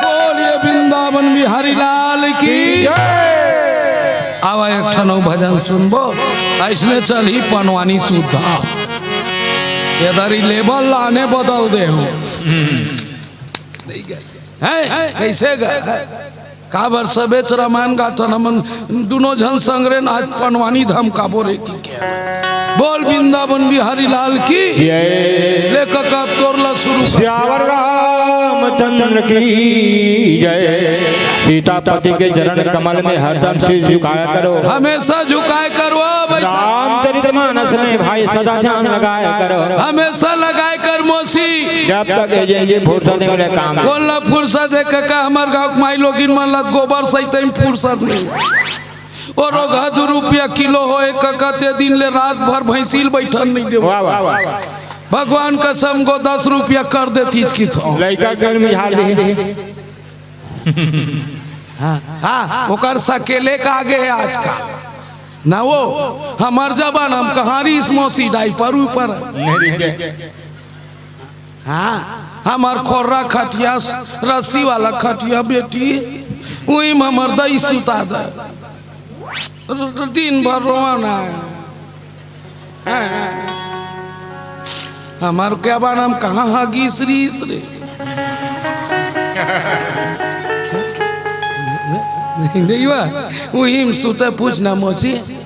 बोलिए वृंदावन बिहारी लाल की। आवा एक ठन अउ भजन सुनबो, अइसने चलही पनवानी सुद्धा। ये दरी लेबल लाने बदल दे हो। नहीं गए। हैं? कैसे गए? काबर सबेच रामायण गाथन हमन दुनो झन संगरे आज पनवानी धाम काबो रे की क्या? बोल वृंदावन बिहारी लाल की। जय। ले कका तोर ला शुरू कर। सियावर रामचंद्र की जय। सीतापति के चरण कमल में हरदम शीश झुकाया करो। हमेशा झुकाया करो भाई। रामचरित मानस में भाई सदा ध्यान लगाया करो। हमेशा लगाया कर मौसी। जब तक ये, ये फुर्सत नहीं मिले काम। बोल ला फुर्सत है कका, हमार गाँव के माई लोगिन मन ला गोबर सहित ही फुर्सत नहीं। और रोगहा दू रुपया किलो होए कका, ते दिन ले रात भर भैंसील बैठन नहीं देवो। वाह, वाह, वाह। भगवान कसम को दस रुपया कर देतीस की थो। लइका के में झाड़ दे। हाँ, हाँ, ओकर सकेले का आगे है आज का। ना वो, हमार जबान हम कहाँ रहीस मौसी डाइपर ऊपर। नहीं रही है। हाँ, हमार खोर्रा खटिया, रस्सी वाला खटिया बेटी, वही में हमार दई सुता दे। दिन भर रोवाना है। हमार क्या बान हम कहाँ हगीस रहीस रे? नहीं, नहीं हुआ। वही में सुते पूछना मौसी।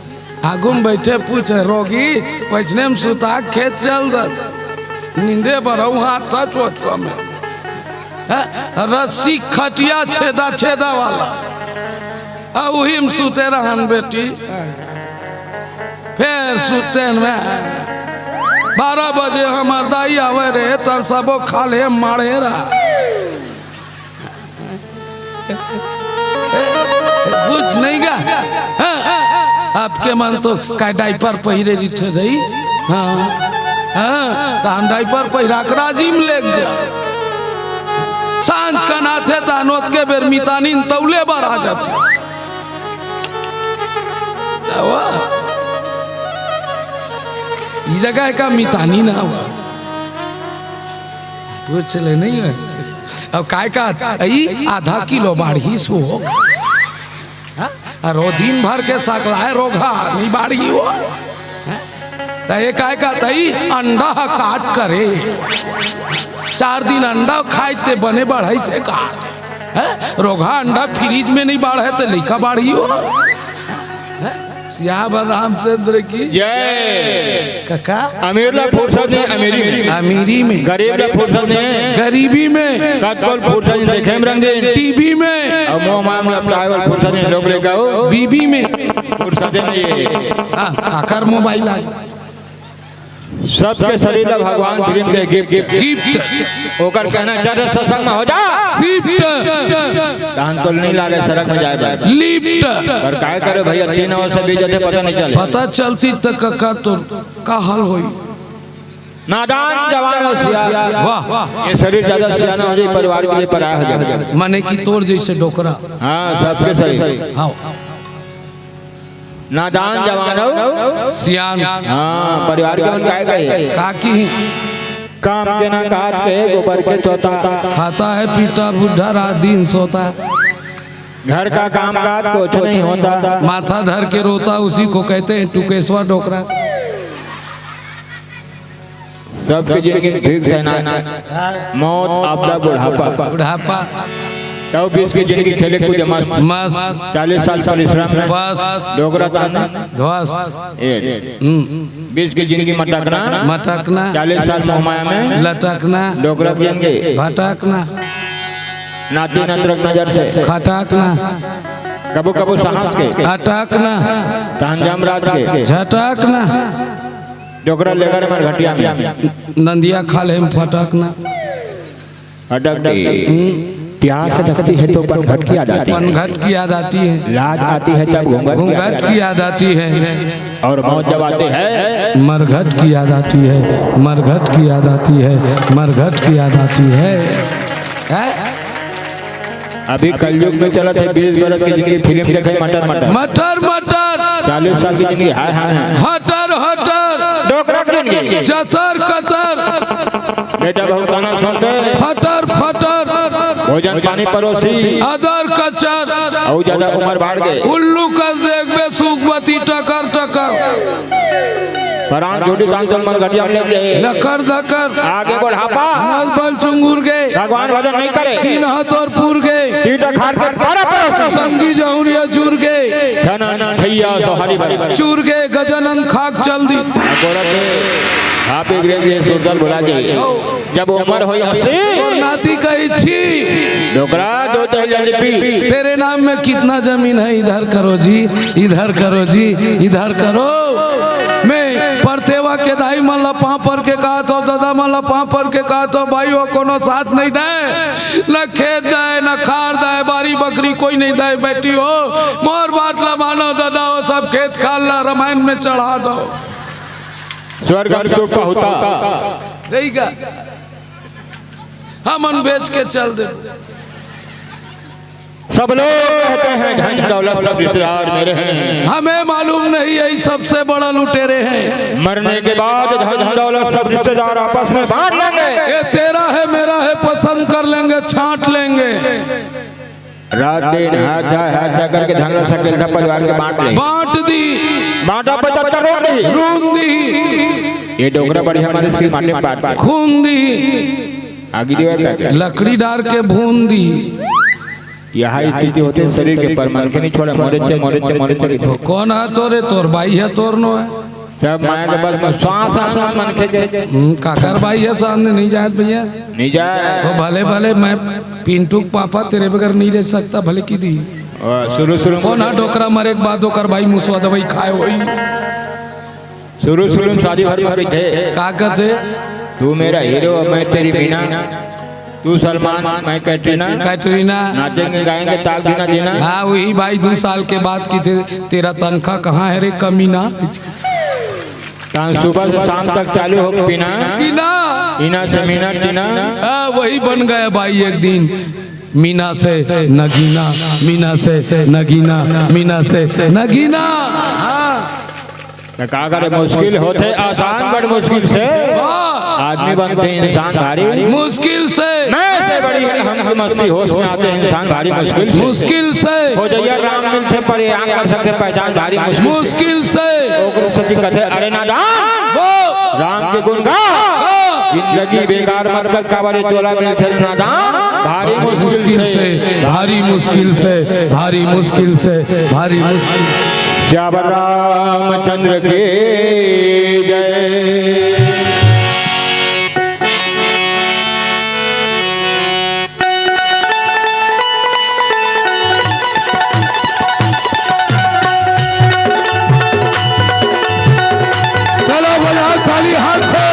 आगू में बैठे पूछे, "रोगी, वैसने में सुता खेत चल दे।" नींदे बरऊ हाथ था चोट को में। हैं? रस्सी खटिया छेदा छेदा वाला। आ उही में सुते रहन बेटी। फेर सुते में बारह बजे हमार दाई आवे रे, त सबो खाले मारे रहा। कुछ नहीं गा। हाँ, आपके मन तो का डाइपर पहिरे रिठे रही। हाँ, हाँ, तहन डाइपर पहिरा के राजी में लेके जा। सांझ कन आथे तहन ओतके बेर मितानिन तौले बर आ जाथे। तवा। ई जगह का मितानी ना हुआ। पूछ ले नहीं है। अब काय का ई आधा किलो बाढ़ी सो। हाँ? अरे वो दिन भर के सकलाए रोगहा नहीं बाढ़ी हो। हाँ? त ये काय का तई अंडा ह काट करे। चार दिन अंडा खाए ते बने बढ़ाई से काट। हैं? रोगहा अंडा फ्रिज में नहीं बाढ़े त लइका बाढ़ी हो। हैं? सियावर रामचंद्र की जय। कका। अमीर ला फुर्सत नहीं अमीरी में। अमीरी में। गरीब ला फुर्सत नहीं गरीबी में। कतकोल फुर्सत नहीं देखे में रंगीन। टीवी में। और मोह माया में अपना आए वाला फुर्सत नहीं लोग लेकर आओ। बीबी में। फुर्सत नहीं। हाँ, काकर मोबाइल आ। सबके शरीर ला भगवान प्रेम के गिफ्ट। गिफ्ट। ओकर कहना ज्यादा सत्संग में हो जा। शिफ्ट। तहन तो नहीं लागे सड़क में जाए भाई। लिफ्ट। पर काय करे भैया, तीन और से बीच जाते पता नहीं चले। पता चलती त कका तो का हाल होई। नादान जवान और सियान। वाह। ये शरीर ज्यादा सियाना हो जाए, परिवार के लिए पराया हो जाए। माने कि तोर जैसे डोकरा। हाँ, सबके शरीर। हाँ। नादान जवान हो। सियान। हाँ, परिवार के मन काय कहे? का की? काम के ना काज के, गोबर के तोता। खाता है पीता बुढ़ा, रात दिन सोता। घर का काम काज कुछ नहीं होता। माथा धर के रोता, उसी को कहते हैं टुकेश्वर डोकरा। सबके जिंदगी में भीख सहना, मौत, आपदा, बुढ़ापा। बुढ़ापा। तब बीस की जिंदगी खेले कूदे मस्त। मस्त। चालीस साल परिश्रम। मस्त। डोकरा ताना। ध्वस्त। ए। हम्म। बीस की जिंदगी मटकना। मटकना। चालीस साल मोह माया में। लटकना। डोकरा की जिंदगी। भटकना। नाती नतरक नजर से। खटकना। कबो कबो साहस के। अटकना। तहन जमराज के। झटकना। डोकरा लेकर मर घटिया में। नंदिया खाले में फटकना। अटक गई। हम्म। प्यास लगती है तो पनघट की याद आती है। पनघट की याद आती है। लाज आती है तब घूंघट की याद घूंघट आती की है। याद आती है। और मौत जब आती है। मरघट की याद आती है, मरघट की याद आती है, मरघट की याद आती है। हैं? अभी कलयुग में चलत है, बीस बरस की जिंदगी फिल्म देखे मटर मटर। मटर मटर। चालीस साल की जिंदगी हाय हाय है। हटर हटर। डोकरा की जिंदगी। चतर कतर। बेटा बहू गाना सुनते। फटर फटर। भोजन पानी परोसी। अदर कचर। अउ ज्यादा उमर बाढ़ गे। उल्लू कस देखबे सुखवती टकर टकर। परान झूठी तान तन मन घटिया में लग गे। लकर धकर। आगे बुढ़ापा। मल बल चुंगुर गे। भगवान भजन नहीं करे। तीन हाथ और पुर गे। तीन खाट के पारा परोसी। संगी जहुरिया जुर गे। धन धन ठैया सोहारी भरी। चुर गे गजानन खाक चल दी। गोरख आप एक रे ये सुरदल भुला जाइए। जब उमर होई अस्सी। और नाती कही छी। डोकरा दो दही जलेबी। तेरे नाम में कितना जमीन है, इधर करो जी, इधर करो जी, इधर करो। मैं परतेवा के दाई मन ला पाँव पर के कहा तो, दादा मन ला पाँव पर के कहा तो, भाई हो कोनो साथ नहीं दे, न खेत दे, न खार दे, बारी बकरी कोई नहीं दे, बेटी हो मोर बात ला मानो दादा हो, सब खेत खार ला रामायण में चढ़ा दो। स्वर्ग हम सुख पहुँचा। ठीक है। हमन बेच के चल दे। सब लोग कहते हैं धन दौलत सब रिश्तेदार मेरे हैं। हमें मालूम नहीं यही सबसे बड़ा लुटेरे हैं। मरने के बाद धन दौलत सब रिश्तेदार आपस में बांट लेंगे। ये तेरा है मेरा है पसंद कर लेंगे छांट लेंगे। रात दिन हाथ जाए हाथ जा करके धन रस अकेलता परिवार के बांट ले। बांट दी। बांटा पचहत्तर रोन दी। रोन दी। ये डोकरा बढ़िया मालिश की माटे बांट। खून दी। आगे दिया क्या क्या? लकड़ी डार के भून दी। यह स्थिति होते शरीर के पर मन के नहीं छोड़ा, मोरे चे, मोरे चे, मोरे चे। कौन है तोरे? तोर बाई है, तोर नो है। सब माया के बस में श्वास आना मन के के। हम्म, काकर बाई है सामने नहीं जात भैया। नहीं जाए। वो भले भले मैं पिंटू के पापा तेरे बगैर नहीं रह सकता, भले की दी। और शुरू शुरू में कौन है डोकरा मरे के बाद ओकर भाई मुसवा दवाई खाए होई। शुरू शुरू में शादी भर में कहिथे, का कहते? तू मेरा हीरो, मैं तेरी मीना, तू सलमान, मैं कैटरीना। कैटरीना। नाचेंगे गाएंगे ताक दीना दीना। हाँ, वही भाई दो साल के बाद कहिथे, तेरा तनखा कहाँ है रे कमीना? तहाँ सुबह से शाम तक चालू हो पीना। पीना। पीना से मीना टीना। हाँ, वही बन गया भाई एक दिन। मीना से नगीना, मीना से नगीना, मीना से नगीना। हाँ। त का करे, मुश्किल होथे आसान, बड़ मुश्किल से वाह। आदमी बनथे इंसान भारी। मुश्किल से। मैं से बड़ी हम मस्ती होश में आथे इंसान भारी मुश्किल से। मुश्किल से। हो जइया राम मिलथे पर ये आँख कर सकथे पहचान भारी मुश्किल से। मुश्किल से। ओकरे से जी कथे, अरे नादान। वो। राम के गुण गा। हाँ। जिंदगी बेकार मत कर, काबर ये तोला मिलथे नादान। भारी मुश्किल मुश्किल से। से, भारी मुश्किल से, भारी मुश्किल से, भारी मुश्किल। सियावर रामचंद्र की जय। चलो बजाओ ताली हाथ से।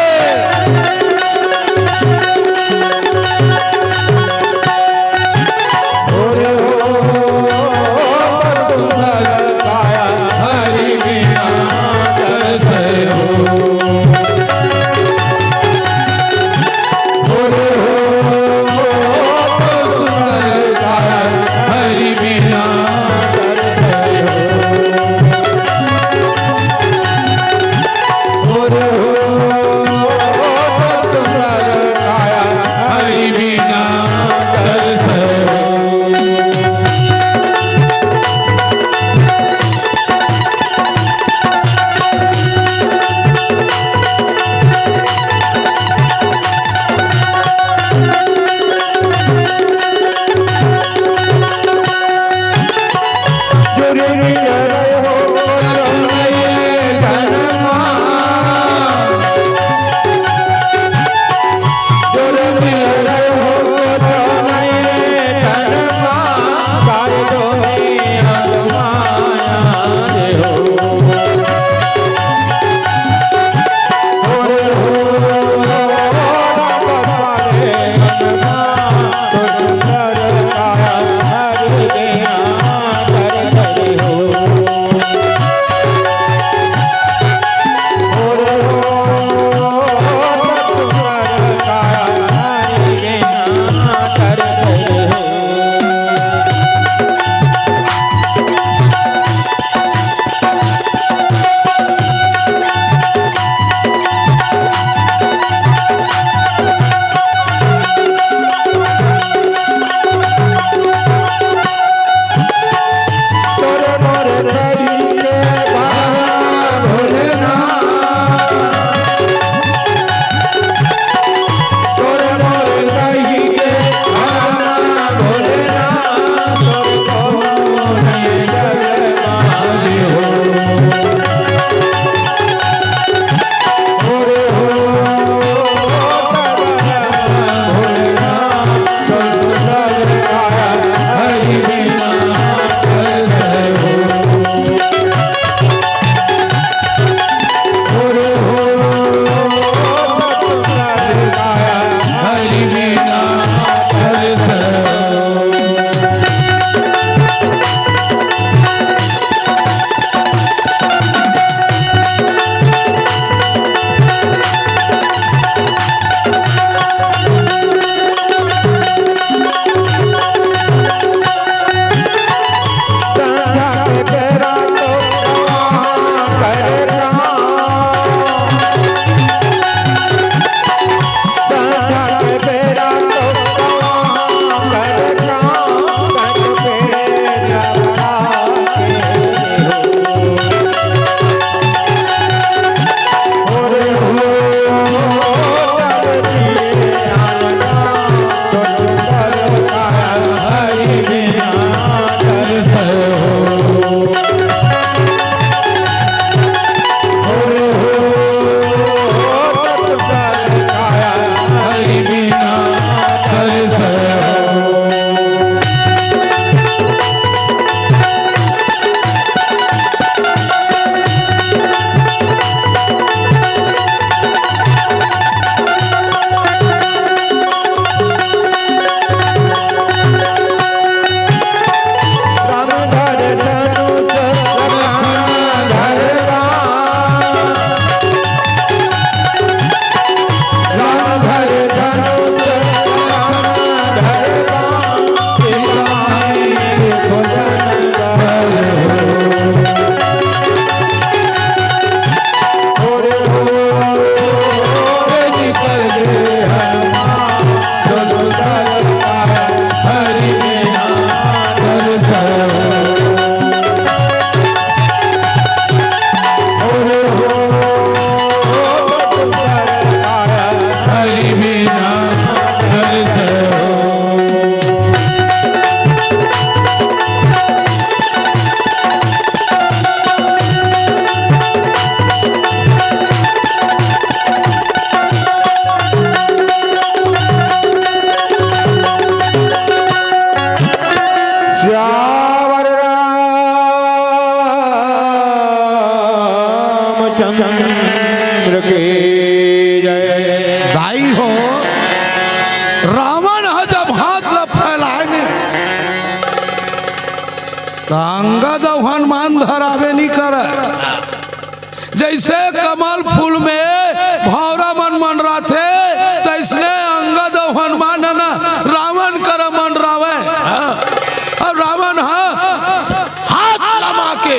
रावण ह जब हाथ ला फैलाए ने, त अंगद अउ हनुमान धराबे नइ करय। जइसे कमल फूल में भौंरा मन मंडराथे, तइसने अंगद अउ हनुमान ह ना रावण करा मंडरावय। अउ रावण ह हाथ लमा के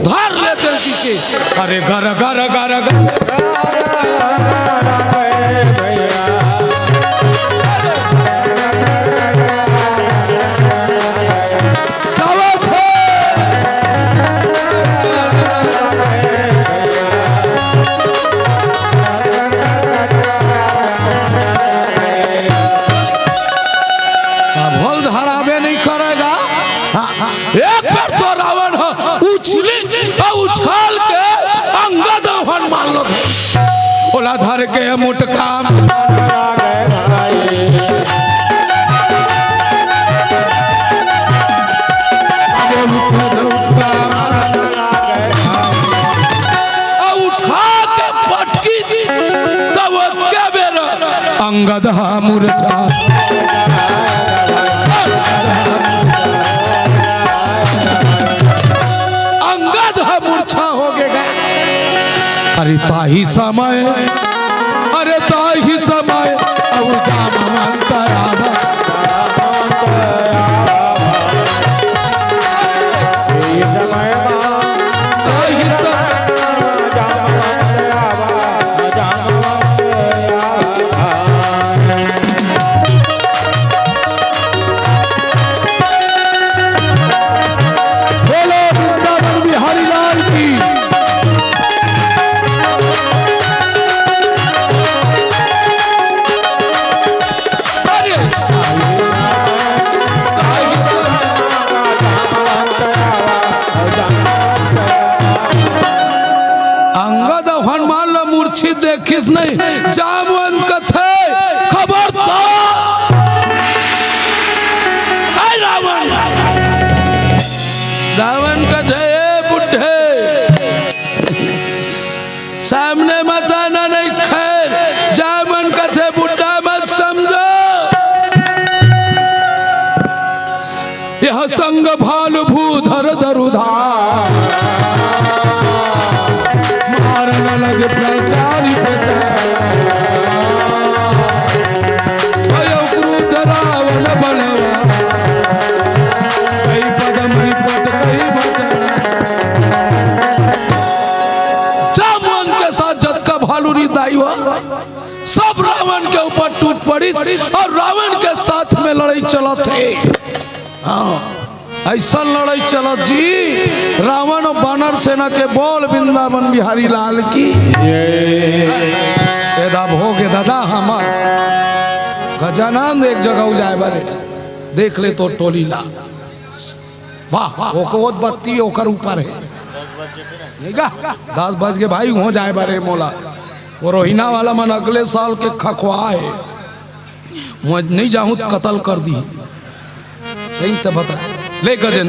धर लेथे जी के। अरे गर गर गर गर। अब होल धराबे नइ करय गा। हाँ, हाँ। एक बेर तो रावण ह उछली, अउ उछाल के अंगद अउ हनुमान ल धर, ओला धर के मुटका अउ उठा के पटकी, तब ओतके बेर अंगद ह मूर्छा। अंगद ह मूर्छा हो गे गा। अरे ताही समय, अरे ताही समय, अउ जामवंत आवा। ताही समय, बोलो वृंदावन बिहारी लाल की। अंगद अउ हनुमान ल मूर्छित देखिस नहीं, जामवंत कथे, "खबरदार!" ऐ रावण! रावण कथे, "ए बुड्ढे, सामने मत आना नहीं, खैर, जामवंत कथे, बुड्ढा मत समझो।" यह संग भाल भूधर धरुधा, मारन लग प्रचारी प्रचार। भयो क्रुद्ध रावण बलवा, कई पद मही पट कही बचन। जामवंत के साथ जतका भालू री दाई हुआ, सब रावण के ऊपर टूट पड़िस अउ रावण के साथ में लड़ई चलत हे। हाँ, अइसन लड़ई चलत जी, रावण अउ बानर सेना के। बोल वृंदावन बिहारी लाल की। ये दाब हो गे दादा हमर। गजानंद एक जगह जाए बरे, देख ले तो टोली ला। वाह, ओकर बत्ती ओकर ऊपर हे। नहीं गा? दस बज गे भाई, हो जाए बरे मोला। वो रोहिना वाला मन अगले साल के खखवा हे। मैं नहीं जाहूँ त कतल कर दी। सही त बता। ले गजन,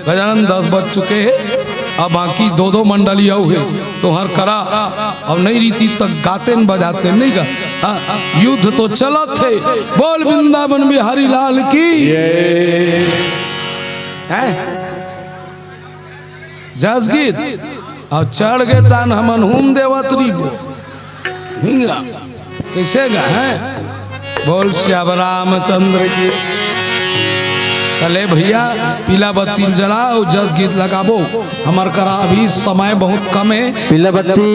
गजानंद दस बज चुके हे। अब बाकी दो दो मंडली अउ हे। तुहर करा, अब नहीं रीति तक गाते न बजाते नहीं गा। हाँ, युद्ध तो चलत हे। बोल वृंदावन बिहारी लाल की। हैं? जस गीत। अउ चढ़ गे तान हमन हूम देवत रहिबो। हिंगा। कइसे गा, हैं? बोल श्याम रामचंद्र की। त ले भइया, पीला बत्ती जला अउ जस गीत लगाबो। हमर करा अभी समय बहुत कम हे। पीला बत्ती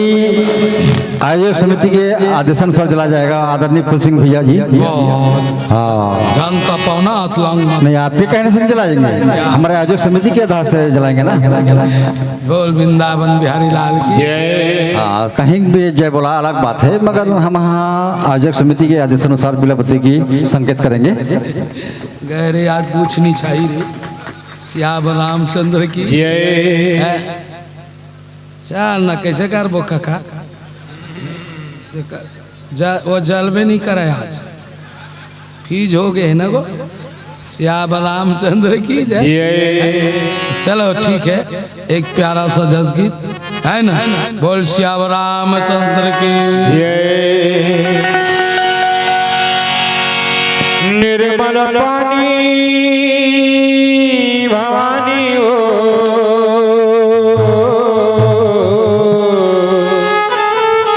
आयोजक समिति के आदेशानुसार जलाया जाएगा, आदरणीय फूल सिंह भैया जी। हाँ। जनता पौना अतलांग। नहीं, आपके कहने से नहीं जलाएंगे, हमारे आयोजक समिति के आधार से जलाएंगे ना। बोल वृंदावन बिहारी लाल की। हाँ, कहीं भी जय बोला, अलग बात है, मगर हम यहाँ आयोजक समिति के आदेशानुसार पीला बत्ती की संकेत करेंगे। गए रे, आज कुछ नहीं चाहिए रे। श्याम रामचंद्र की। हैं? चल ना, कइसे करबो काका? देख, जा, वो जलबे नहीं करे आज। फीज हो गए है ना वो? श्याम रामचंद्र की जय। चलो ठीक है, एक प्यारा सा जस गीत है ना, बोल श्याम रामचंद्र की। निर्मल पानी भवानी हो,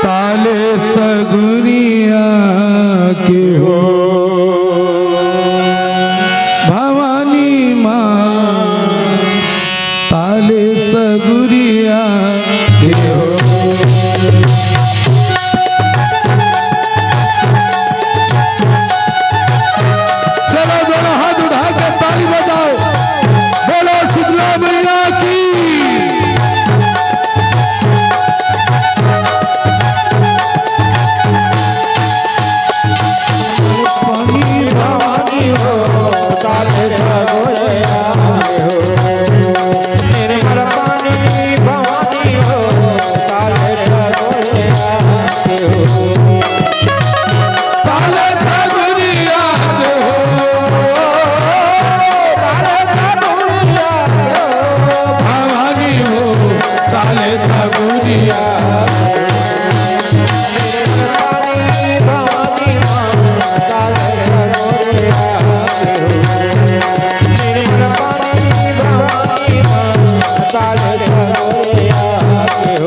ताले सगुनिया के हो, भवानी माँ, ताले सगुनिया के हो। चलो दोनों हाथ उठा के ताली बजाओ, बोलो शीतला मैया की। भवानी हो, काले सगोरे आए हो। निर्मल पानी भवानी हो, काले सगोरे आए हो। काले सगोरे आए हो। काले सगोरे आए हो। भवानी हो, काले सगोरे आए हो।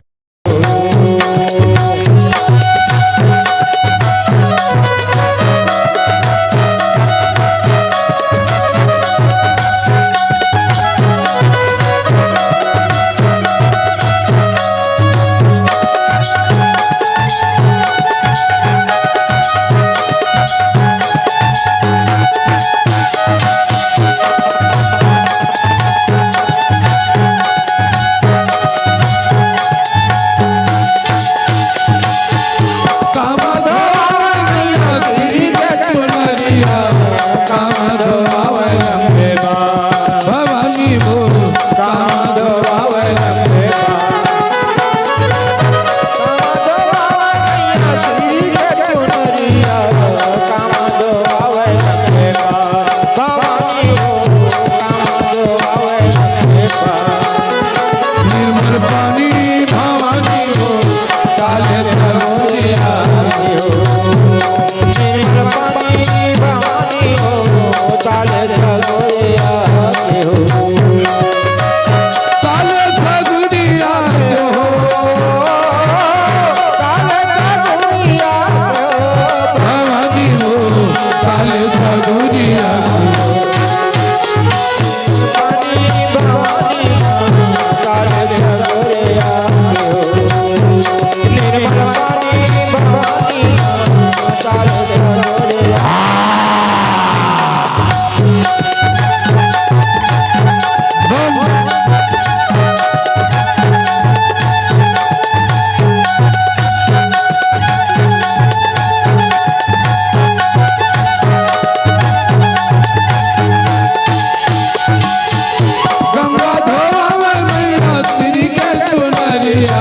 गंगा धोआवे मैया श्री के चुनरिया,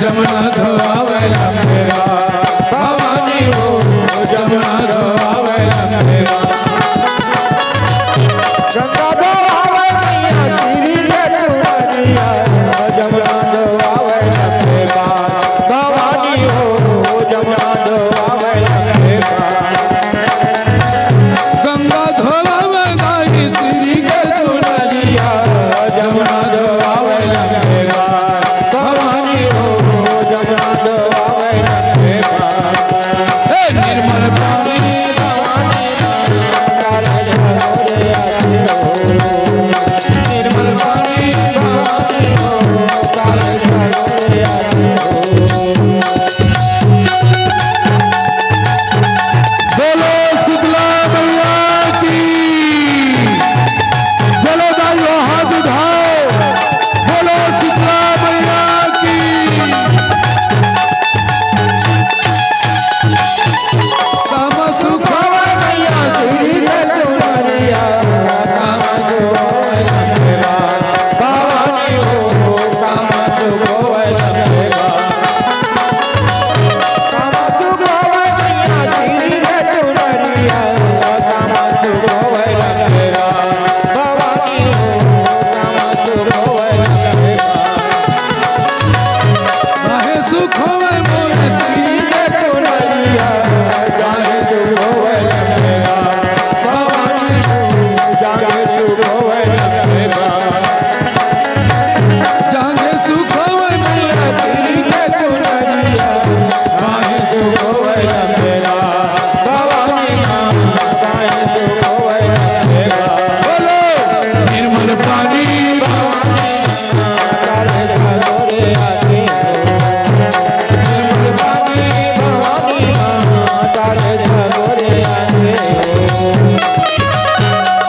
जमुना धोआवे लंबेवा। भवानी हो, जमुना धोआवे लंबेवा। गंगा धोआवे मैया श्री के चुनरिया, जमुना धोआवे लंबेवा। भवानी हो, जमुना धोआवे लंबेवा। गंगा धोआवे गाई श्री के चुनरिया, जमुना धोआवे लंबेवा। भवानी हो, जमुना धोआवे लंबेवा। हे निर्मल पानी भवानी,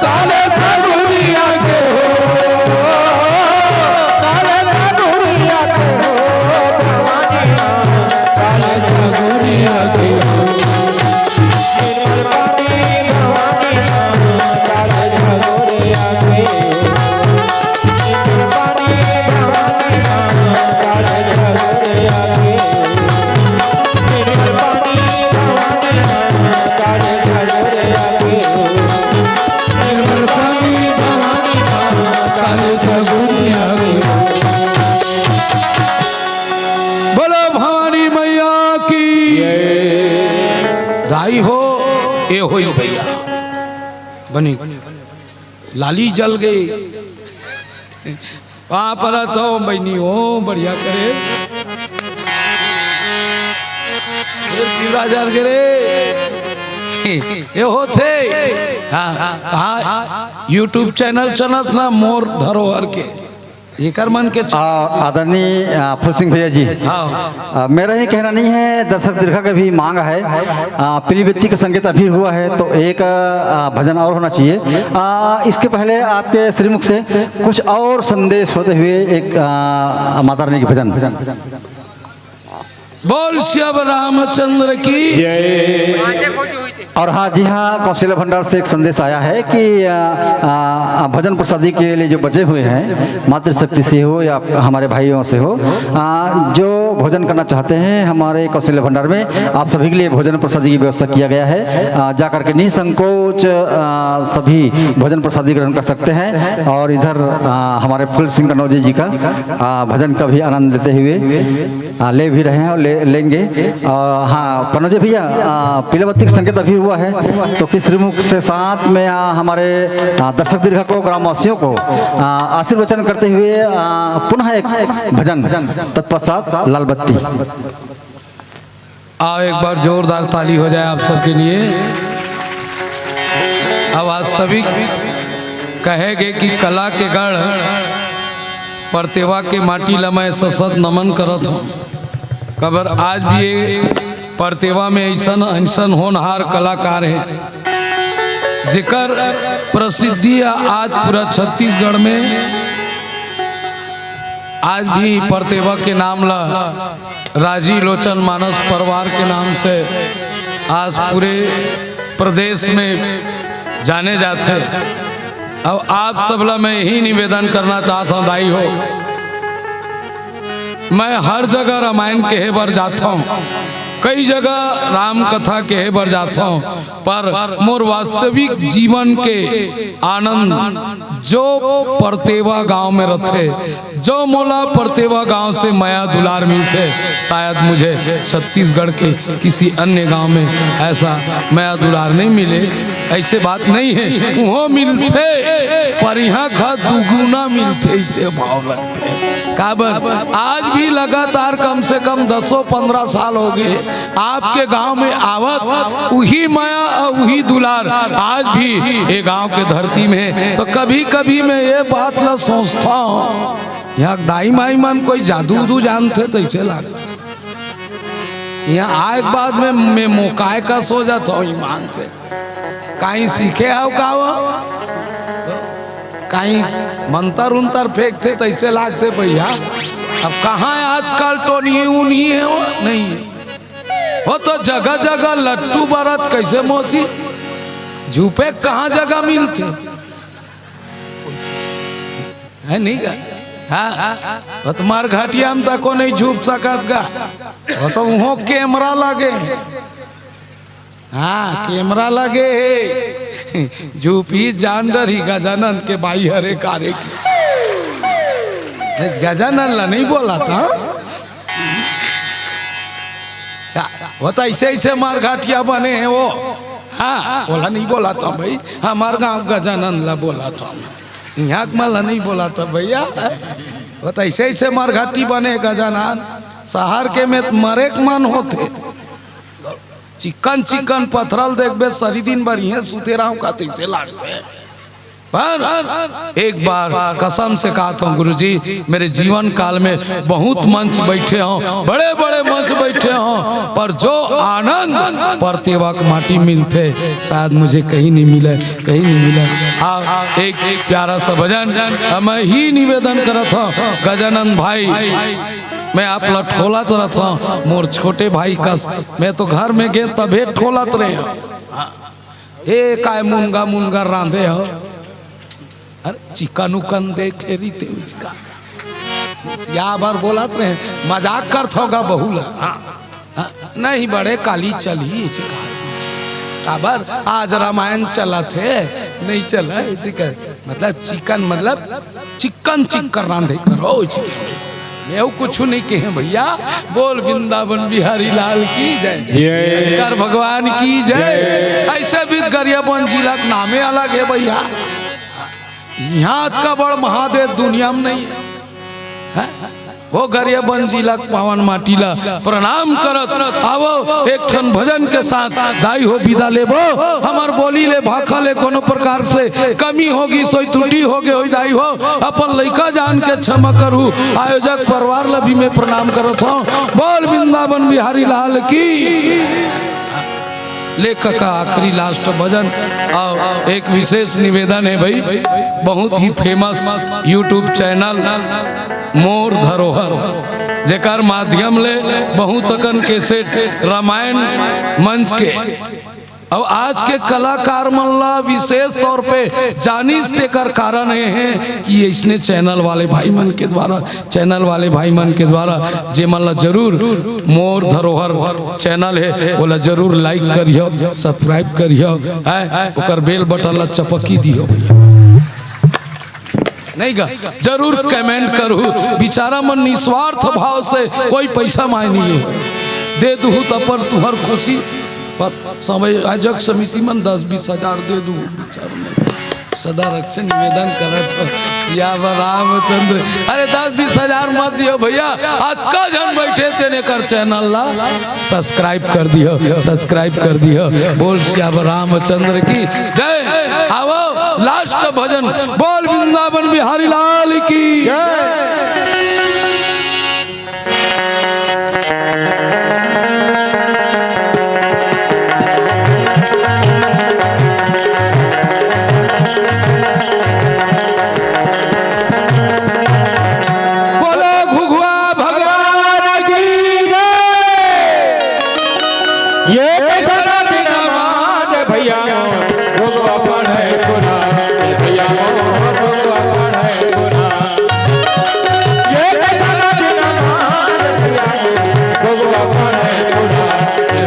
काले सगुरिया के हो, काले सगुरिया के हो, भवानी माँ, काले सगुरिया के हो। बोलो भवानी मैया की। दाई हो, ए होई भैया, बनी लाली जल गई। वाह, परा तो बहनी हो, बढ़िया करे। फिर पूरा जल गे रे। ये होथे। हाँ, हाँ, YouTube चैनल चलत ना मोर धरोहर के। एकर मन के च- आ, आदरणीय, आ, फूल सिंह भैया जी। हाँ। आ, मेरा ही कहना नहीं है, दर्शक दीर्घा का भी मांग है। आ, पीली बत्ती का संकेत अभी हुआ है, तो एक, आ, भजन और होना चाहिए। आ, इसके पहले आपके श्रीमुख से कुछ और संदेश होते हुए एक, आ, माता रानी के भजन। बोल श्याम रामचंद्र की। और हाँ जी हाँ, कौशल्या भंडार से एक संदेश आया है कि, आ, आ, भजन प्रसादी के लिए जो बचे हुए हैं, मातृशक्ति से हो या हमारे भाइयों से हो, आ, जो भोजन करना चाहते हैं, हमारे कौशल्या भंडार में आप सभी के लिए भोजन प्रसादी की व्यवस्था किया गया है। आ, जा करके निसंकोच, आ, सभी भोजन प्रसादी ग्रहण कर सकते हैं। और इधर, आ, हमारे फूल सिंह कन्नौजे जी का, आ, भजन का भी आनंद लेते हुए, आ, ले भी रहे हैं और ले, लेंगे। आ, हाँ, कन्नौजे भैया, आ, पीला बत्ती का संकेत अभी हुआ है, तो किस श्रीमुख से साथ में, आ, हमारे, आ, दर्शक दीर्घा को, ग्रामवासियों को, आ, आशीर्वचन करते हुए, आ, पुनः एक भजन, तत्पश्चात लाल बत्ती। आओ, एक बार जोरदार ताली हो जाए आप सबके लिए। अब वास्तविक कहे गे कि कला के गढ़ परतेवा के माटी ल मैं ससत नमन करत हूँ। काबर आज भी ये परतेवा में ऐसन, ऐसन होनहार कलाकार हे, जेकर प्रसिद्धि ह आज पूरा छत्तीसगढ़ में आज भी परतेवा के नाम ला राजी लोचन मानस परिवार के नाम से आज पूरे प्रदेश में जाने जाथे। अब आप सब ला मैं यही निवेदन करना चाहत हूँ, दाई हो, मैं हर जगह रामायण कहे बर जात हूँ, कई जगह राम कथा कहे बर जात हूँ, पर मोर वास्तविक जीवन के आनंद जो परतेवा गांव में रथे, जो मोला परतेवा गांव से मया दुलार मिलथे, शायद मुझे छत्तीसगढ़ के किसी अन्य गांव में ऐसा मया दुलार नहीं मिले। ऐसे बात नहीं है, उहों मिलथे, पर यहाँ का दुगुना मिलथे, इसे भाव लगथे। काबर आज भी लगातार कम से कम दसों पन्द्रह साल हो गए आपके गांव में आवत, उही मया और उही दुलार आज भी ये गांव के धरती में हे। तो कभी कभी मैं ये बात ला सोचता हूँ, यहाँ दाई माई मन कोई जादू उदू जानथे तो इसे लाग यहाँ आए के बाद में मैं मोकाय का सो जाता हूँ ईमान से। काहीं सीखे हव का वो? काहीं मंतर उंतर फेंकथे तइसे लागथे भैया। अब कहाँ आजकल टोनही उनही हे वो? नहीं हे। वो तो जगह जगह लट्टू बरत कइसे मौसी? झूपे कहाँ जगह मिलथे? हे नहीं गा? हाँ, वो तो मरघटिया में तको नहीं झूप सकत गा। वो तो उहों कैमरा लगे। हाँ, कैमरा लगे हे। झूपही जान डरही गजानन के बाई हरे कारे की। गजानन ला नहीं बोला था। का, वो तो ऐसे ऐसे मरघटिया बने हे वो। हाँ, ओला नहीं बोला था भाई, हमर गाँव गजानन ला बोला था। यहाँ के मन ला नहीं बोला था भैया। वो तो ऐसे ऐसे मरघटी बने गजानन। शहर के में त मरे के मन होथे। चिक्कन चिक्कन पथरा ल देखबे, सरी दिन भर इहें सुते रहूं का तइसे लागथे। पर एक बार कसम से कहत हँव गुरुजी, मेरे जीवन काल में बहुत मंच बइठे हँव, बड़े-बड़े मंच बइठे हँव, पर जो आनंद परती वक माटी मिलथे, शायद मुझे कहीं नहीं मिले, कहीं नहीं मिले। आ, एक, एक प्यारा सा भजन, मैं ही निवेदन करत हँव, गजानंद भाई, मैं आप ला ठोलत रहत हँव, मोर छोटे भाई कस, मैं तो घर में गेंव तभे ठोलत रहेंव। ए, काय मुनगा मुनगा रांधे हव? अरे, चिकन उकन देखे रहिते उचका। या बर बोलत रहे, मजाक करत हव गा बहू ला। हाँ। हाँ, नहीं बड़े काली चलही, इसे कहा जी। काबर आज रामायण चलत हे, नहीं चला, इसे कहा। मतलब चिकन, मतलब चिकन चिक्कर रांधे करो, इसे कहा। मैं कुछ नहीं कहे भैया, बोल वृंदावन बिहारी लाल की जय, जय। शंकर भगवान की जय। जय। ऐसे भी गरियाबंद जिला के नामे अलग हे भैया, यहाँ का बड़ महादेव दुनिया में नहीं हे। हैं? वो गरियाबंद जिला के पावन माटी ला प्रणाम करत आवव, एक ठन भजन के साथ दाई हो बिदा लेबो। हमर बोली ले भाखा ले कोनो प्रकार से कमी होगे होही, त्रुटि होगे होही दाई हो, अपन लइका जान के क्षमा करहू। आयोजक परिवार ला भी मैं प्रणाम करत हँव। बोल वृंदावन बिहारी लाल की। लेखक का आखिरी last भजन। अउ एक विशेष निवेदन हे भाई, बहुत ही famous YouTube channel मोर धरोहर, जेकर माध्यम ले बहुत अकन cassette रामायण मंच के अउ आज के कलाकार मन ला विशेष तौर पे जानिस, तेकर कारण ये हे कि अइसने channel वाले भाई मन के द्वारा, channel वाले भाई मन के द्वारा, जे मन ला जरूर मोर धरोहर channel हे, ओला जरूर like करिहो, subscribe करिहो, हैं, ओकर bell button ला चपकी दिहो भैया। नहीं गा, जरूर comment करहू। बिचारा मन निस्वार्थ भाव से कोई पैसा मांय नहीं हे, दे दुहू त अपन तुहर खुशी पर समय आयोजक समिति मन दस बीस हजार दे दुहू। बिचारा मन सदा रक्षा निवेदन करत हँव, सियावर रामचंद्र। अरे दस बीस हजार मत दिहो भैया, अतका झन बइठे तेन एकर channel ला subscribe कर दिहो, subscribe कर दिहो। बोल सियावर रामचंद्र की जय। आवव last भजन, बोल वृंदावन बिहारी लाल की। बोलो घुघुआ भगवान की जय। ये कैसा दिन मान भैया, घुघुआ पढ़े पुराण, भैया घुघुआ पढ़े पुराण। ये कैसा दिन मान भैया, घुघुआ पढ़े पुराण,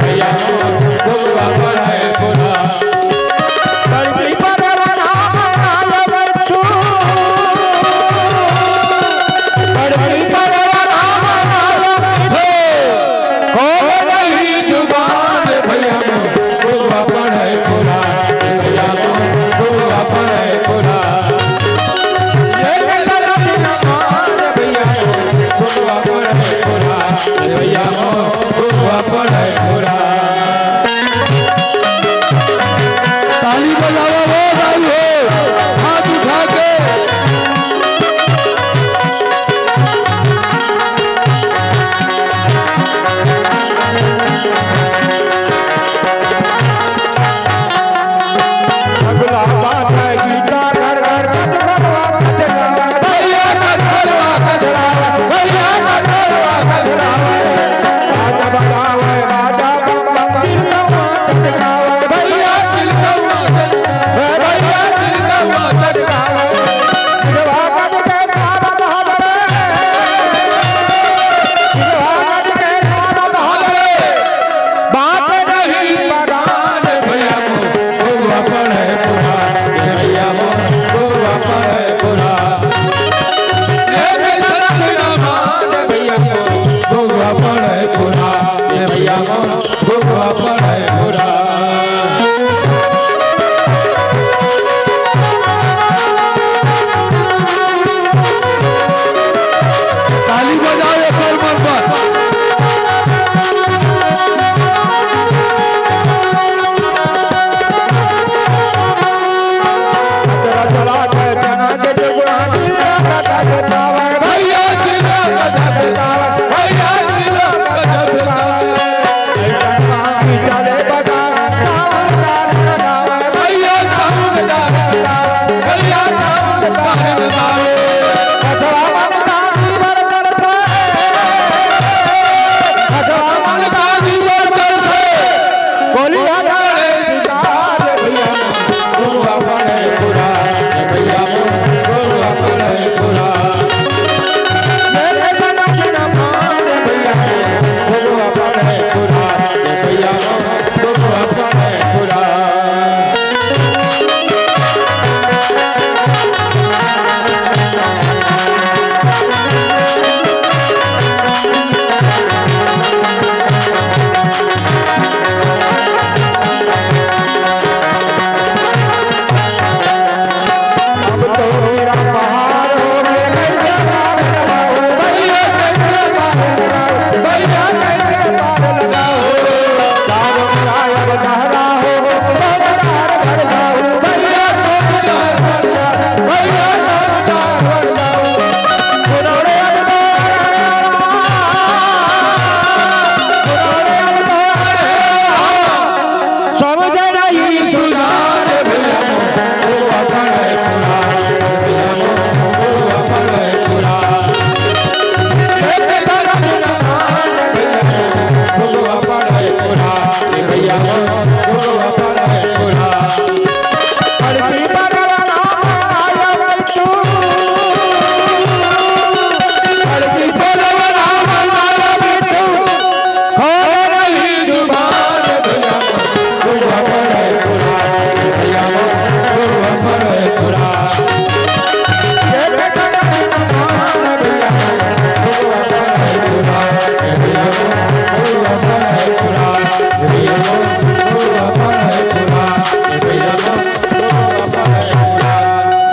भैया घुघुआ पढ़े पुराण। धरती पर राम आयल बच्चू। धरती पर राम आयल बच्चू। कौन नहीं जुबान भैया, घुघुआ पढ़े पुराण, भैया घुघुआ पढ़े पुराण। ये गलत ना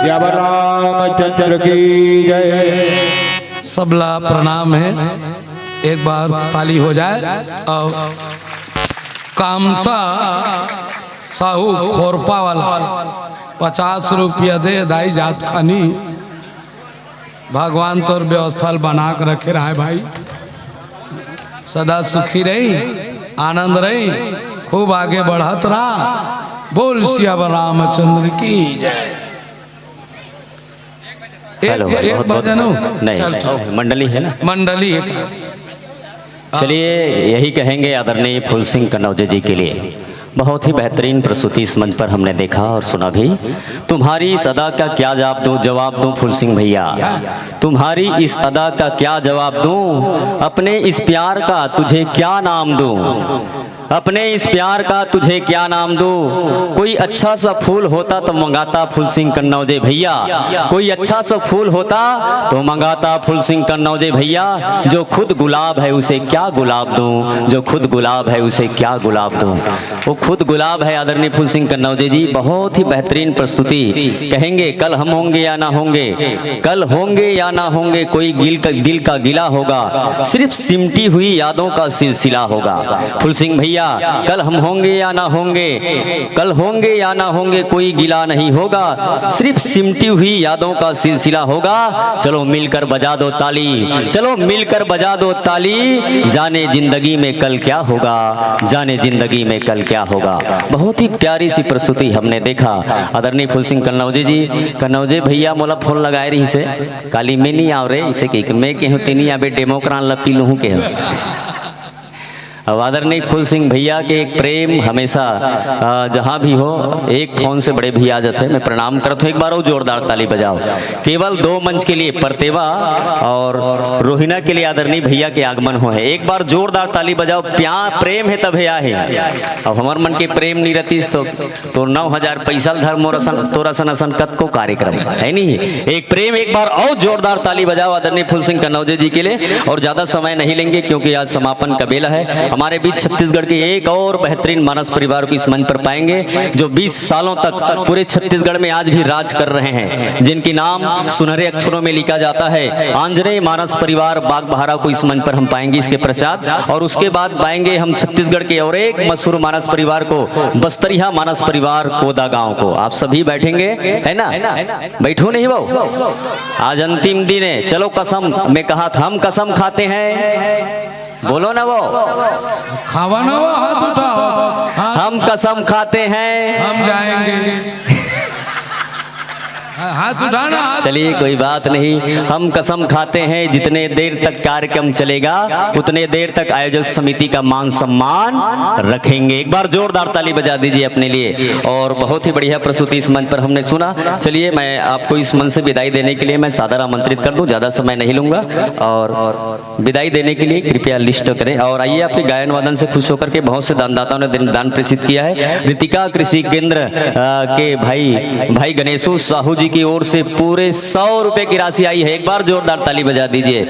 सियावर रामचंद्र की जय। सबला प्रणाम हे, एक बार ताली हो जाए। अउ कामता साहू खोरपा वाला पचास रुपया दे दाई जात खानी। भगवान तोर व्यवस्था ल बना के रखे रहा भाई, सदा सुखी रही, आनंद रही, खूब आगे बढ़त रहा। बोल सियावर रामचंद्र की जय। एक, हेलो, एक बहुत, बहुत बजनो। नहीं, चल, चल। मंडली है ना? मंडली है। चलिए, यही कहेंगे आदरणीय फूल सिंह कन्नौजे जी के लिए। बहुत ही बेहतरीन प्रस्तुति इस मंच पर हमने देखा और सुना भी। तुम्हारी इस अदा का क्या जवाब दूं, जवाब दूं फूल सिंह भैया, तुम्हारी इस अदा का क्या जवाब दूं, अपने इस प्यार का तुझे क्या नाम दूं, अपने इस प्यार का तुझे क्या नाम दूं। कोई अच्छा सा फूल होता तो मंगाता फूल सिंह कन्नौजे भैया, कोई अच्छा सा फूल होता तो मंगाता फूल सिंह कन्नौजे भैया। जो खुद गुलाब है उसे क्या गुलाब दूं, जो खुद गुलाब है उसे क्या गुलाब दूं। वो खुद गुलाब है आदरणीय फूल सिंह कन्नौजे जी। बहुत ही बेहतरीन प्रस्तुति। कहेंगे कल हम होंगे या ना होंगे, कल होंगे या ना होंगे, कोई गिल का, दिल का गिला होगा, सिर्फ सिमटी हुई यादों का सिलसिला होगा। फूल सिंह भैया, कल हम होंगे या ना होंगे, कल होंगे या ना होंगे, कोई गिला नहीं होगा, सिर्फ सिमटी हुई यादों का सिलसिला होगा। चलो मिलकर बजा दो ताली, चलो मिलकर बजा दो ताली, जाने जिंदगी में कल क्या होगा, जाने जिंदगी में कल क्या होगा। बहुत ही प्यारी सी प्रस्तुति हमने देखा। आदरणीय फूल सिंह कन्नौजे जी, कन्नौजे भैया मोला फोन लगाए रहिसे, काली मैं नहीं आव रे, इसे कही मैं कहूँ तेनी आबे डेमोक्रान ला पी लूँ कहूँ। अब आदरणीय फूल सिंह भैया के एक प्रेम हमेशा, अ, जहाँ भी हो, एक फोन से बड़े भैया आ जाते हैं। मैं प्रणाम करत हूँ, एक बार और जोरदार ताली बजाओ। केवल दो मंच के लिए परतेवा और रोहिना के लिए आदरणीय भैया के आगमन हो है। एक बार जोरदार ताली बजाओ, प्यार प्रेम है तभे आहे। अब हमार मन के प्रेम नहीं रहती तो तो नौ हजार पैसा ल धर मोर असन, तोर असन असन कतको कार्यक्रम है नहीं। एक प्रेम, एक बार और जोरदार ताली बजाओ आदरणीय फूल सिंह कन्नौजे जी के लिए। और ज्यादा समय नहीं लेंगे क्योंकि आज समापन का बेला है। हमारे बीच छत्तीसगढ़ के एक और बेहतरीन मानस परिवार को इस मंच पर पाएंगे, जो बीस सालों तक पूरे छत्तीसगढ़ में आज भी राज कर रहे हैं, जिनकी नाम सुनहरे अक्षरों में लिखा जाता है आंजनेय मानस परिवार बागबहारा को। इस मंच पर हम पाएंगे इसके पश्चात, और उसके बाद पाएंगे हम छत्तीसगढ़ के और एक मशहूर मानस परिवार को, बस्तरिया मानस परिवार कोदा गांव को। आप सभी बैठेंगे, है ना? बैठो नहीं वो, आज अंतिम दिन है। चलो कसम, मैं कहा था, हम कसम खाते हैं, बोलो ना वो, खावा ना वो, हाथ उठाओ। हाँ। हम कसम खाते हैं, हम जाएंगे। हाथ उठाना, हाथ चलिए, उठाना। कोई बात नहीं, हम कसम खाते हैं जितने देर तक कार्यक्रम चलेगा उतने देर तक आयोजक समिति का मान सम्मान रखेंगे। एक बार जोरदार ताली बजा दीजिए अपने लिए। और बहुत ही बढ़िया प्रस्तुति इस मंच पर हमने सुना। चलिए, मैं आपको इस मंच से विदाई देने के लिए मैं सादर आमंत्रित कर दूं, ज्यादा समय नहीं लूंगा। और विदाई देने के लिए कृपया लिस्ट करें और आइए, आपके गायन वादन से खुश होकर के बहुत से दानदाताओं ने दिन, दान प्रेषित किया है। ऋतिका कृषि केंद्र, अ, के भाई, भाई गणेशू साहू जी की ओर से पूरे सौ रुपए की राशि आई है। एक बार जोरदार ताली बजा दीजिए।